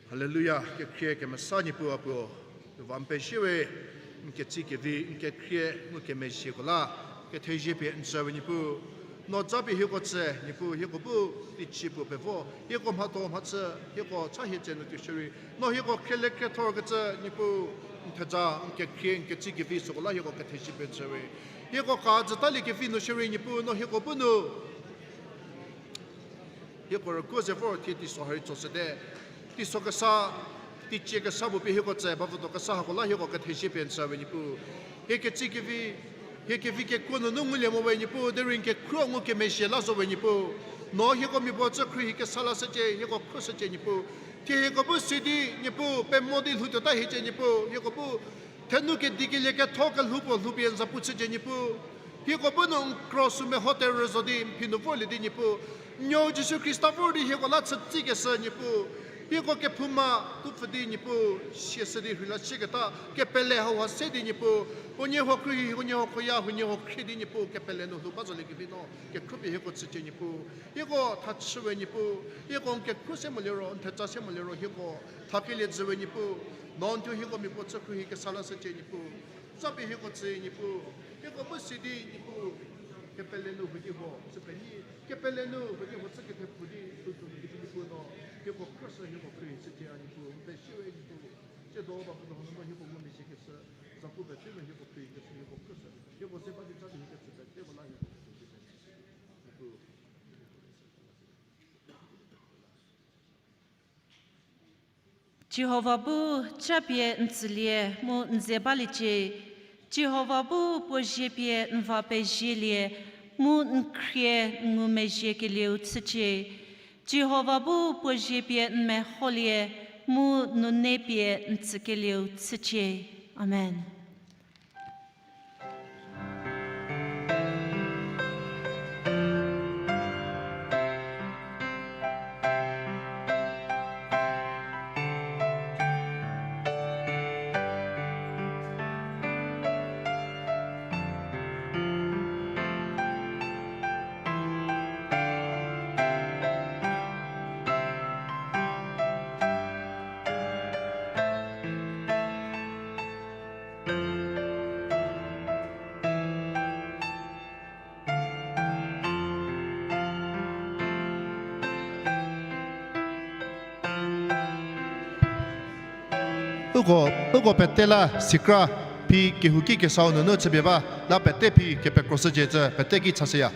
Haleluya, kekhrie kemesa Niepuu a puo, n va n pezie we, n ketsi kevi, n kekhrie ngukemezhieko la, kethezie pie n tsü we Niepuu, no japie hieko tsü, Niepuu, hieko bu teicie puo pevo, hieko mhatho mhachü, hieko cha hie tse nu tuo shierei, no hieko khriele khriethorkecü, Niepuu, n theja, n kekhrie, n ketsi kevi süko la hieko kethezie pie n tsü we. Hieko ka zütalie kevi nu shierei, Niepuu, no hieko bu nu hieko rükuo ze vor thie teiso ha rei tsoshüte. Teiso kesa, teicie kesa puo pie hieko tsü, bavüdo kesa hako la hieko kethezie pie n tsü we Niepuu. Hie ketsi kevi, hie kevi kekuo nunu ngulie mo we Niepuu, derei n kekhruo ngukemezhie la zo we Niepuu. No hieko mia puo tsü khruohi kesa lashücie, hieko khruoshücie Niepuu. Thie hieko bu si di Niepuu, pemo di lhoutuota hiecie Niepuu, hieko bu thenu kedikelie ketho kelhou puo lhoupie n zapu chücie Niepuu. Hieko bu nu n kro sü meho terhü zo di n phi nu vorlie di Niepuu. Nuou Jisu Khrista vor di hieko la chütsikeshü Niepuu. Hieko kephouma tupfü di Niepuu, siashü di rheila sieketa kepele hauha se di Niepuu. Huoniehuo khruohi, huoniehuo khoya, huoniehuo khrie di Niepuu, kepele nu lhou ba zolie kevi no kekhruopie hieko tsücie Niepuu. Hieko thachü we Niepuu. Hieko n kekhruo se moliro, n theja se moliro hieko thakelie jü we Niepuu. No n thuo hieko mia puo tsü khruohi kesa lashücie Niepuu. Japie hieko tsü Niepuu. Hieko bu si di Niepuu, kepele nu huo di huo chü penyi, kepele nu huo di huo chü kethepfu di tuo tuo di Niepuu no hieko khruoshü, hieko khruohi chücie a Niepuu. N pezie we Niepuu. Tsiedo ba puo no hieko ngumezhiekeshü, zapu pete nu hieko khruohikeshü, hieko khruoshü, hieko ze ba di cha di hieko tsü pete ko la hieko khruohi chücie Niepuu. Jihova bu japie n tsülie mu n ze baliecie. Jihova bu puo zie pie n va pezielie mu n khrie n ngumezhiekelieu chücie. Jihova bu puo zie pie n meholie mu nune pie n tsükelieu chücie. Amen. Uko, uko pete la sikra phi kehouki kesau nunu chüpie ba, la pete phi kepekroshücie cü pete ki chashüya.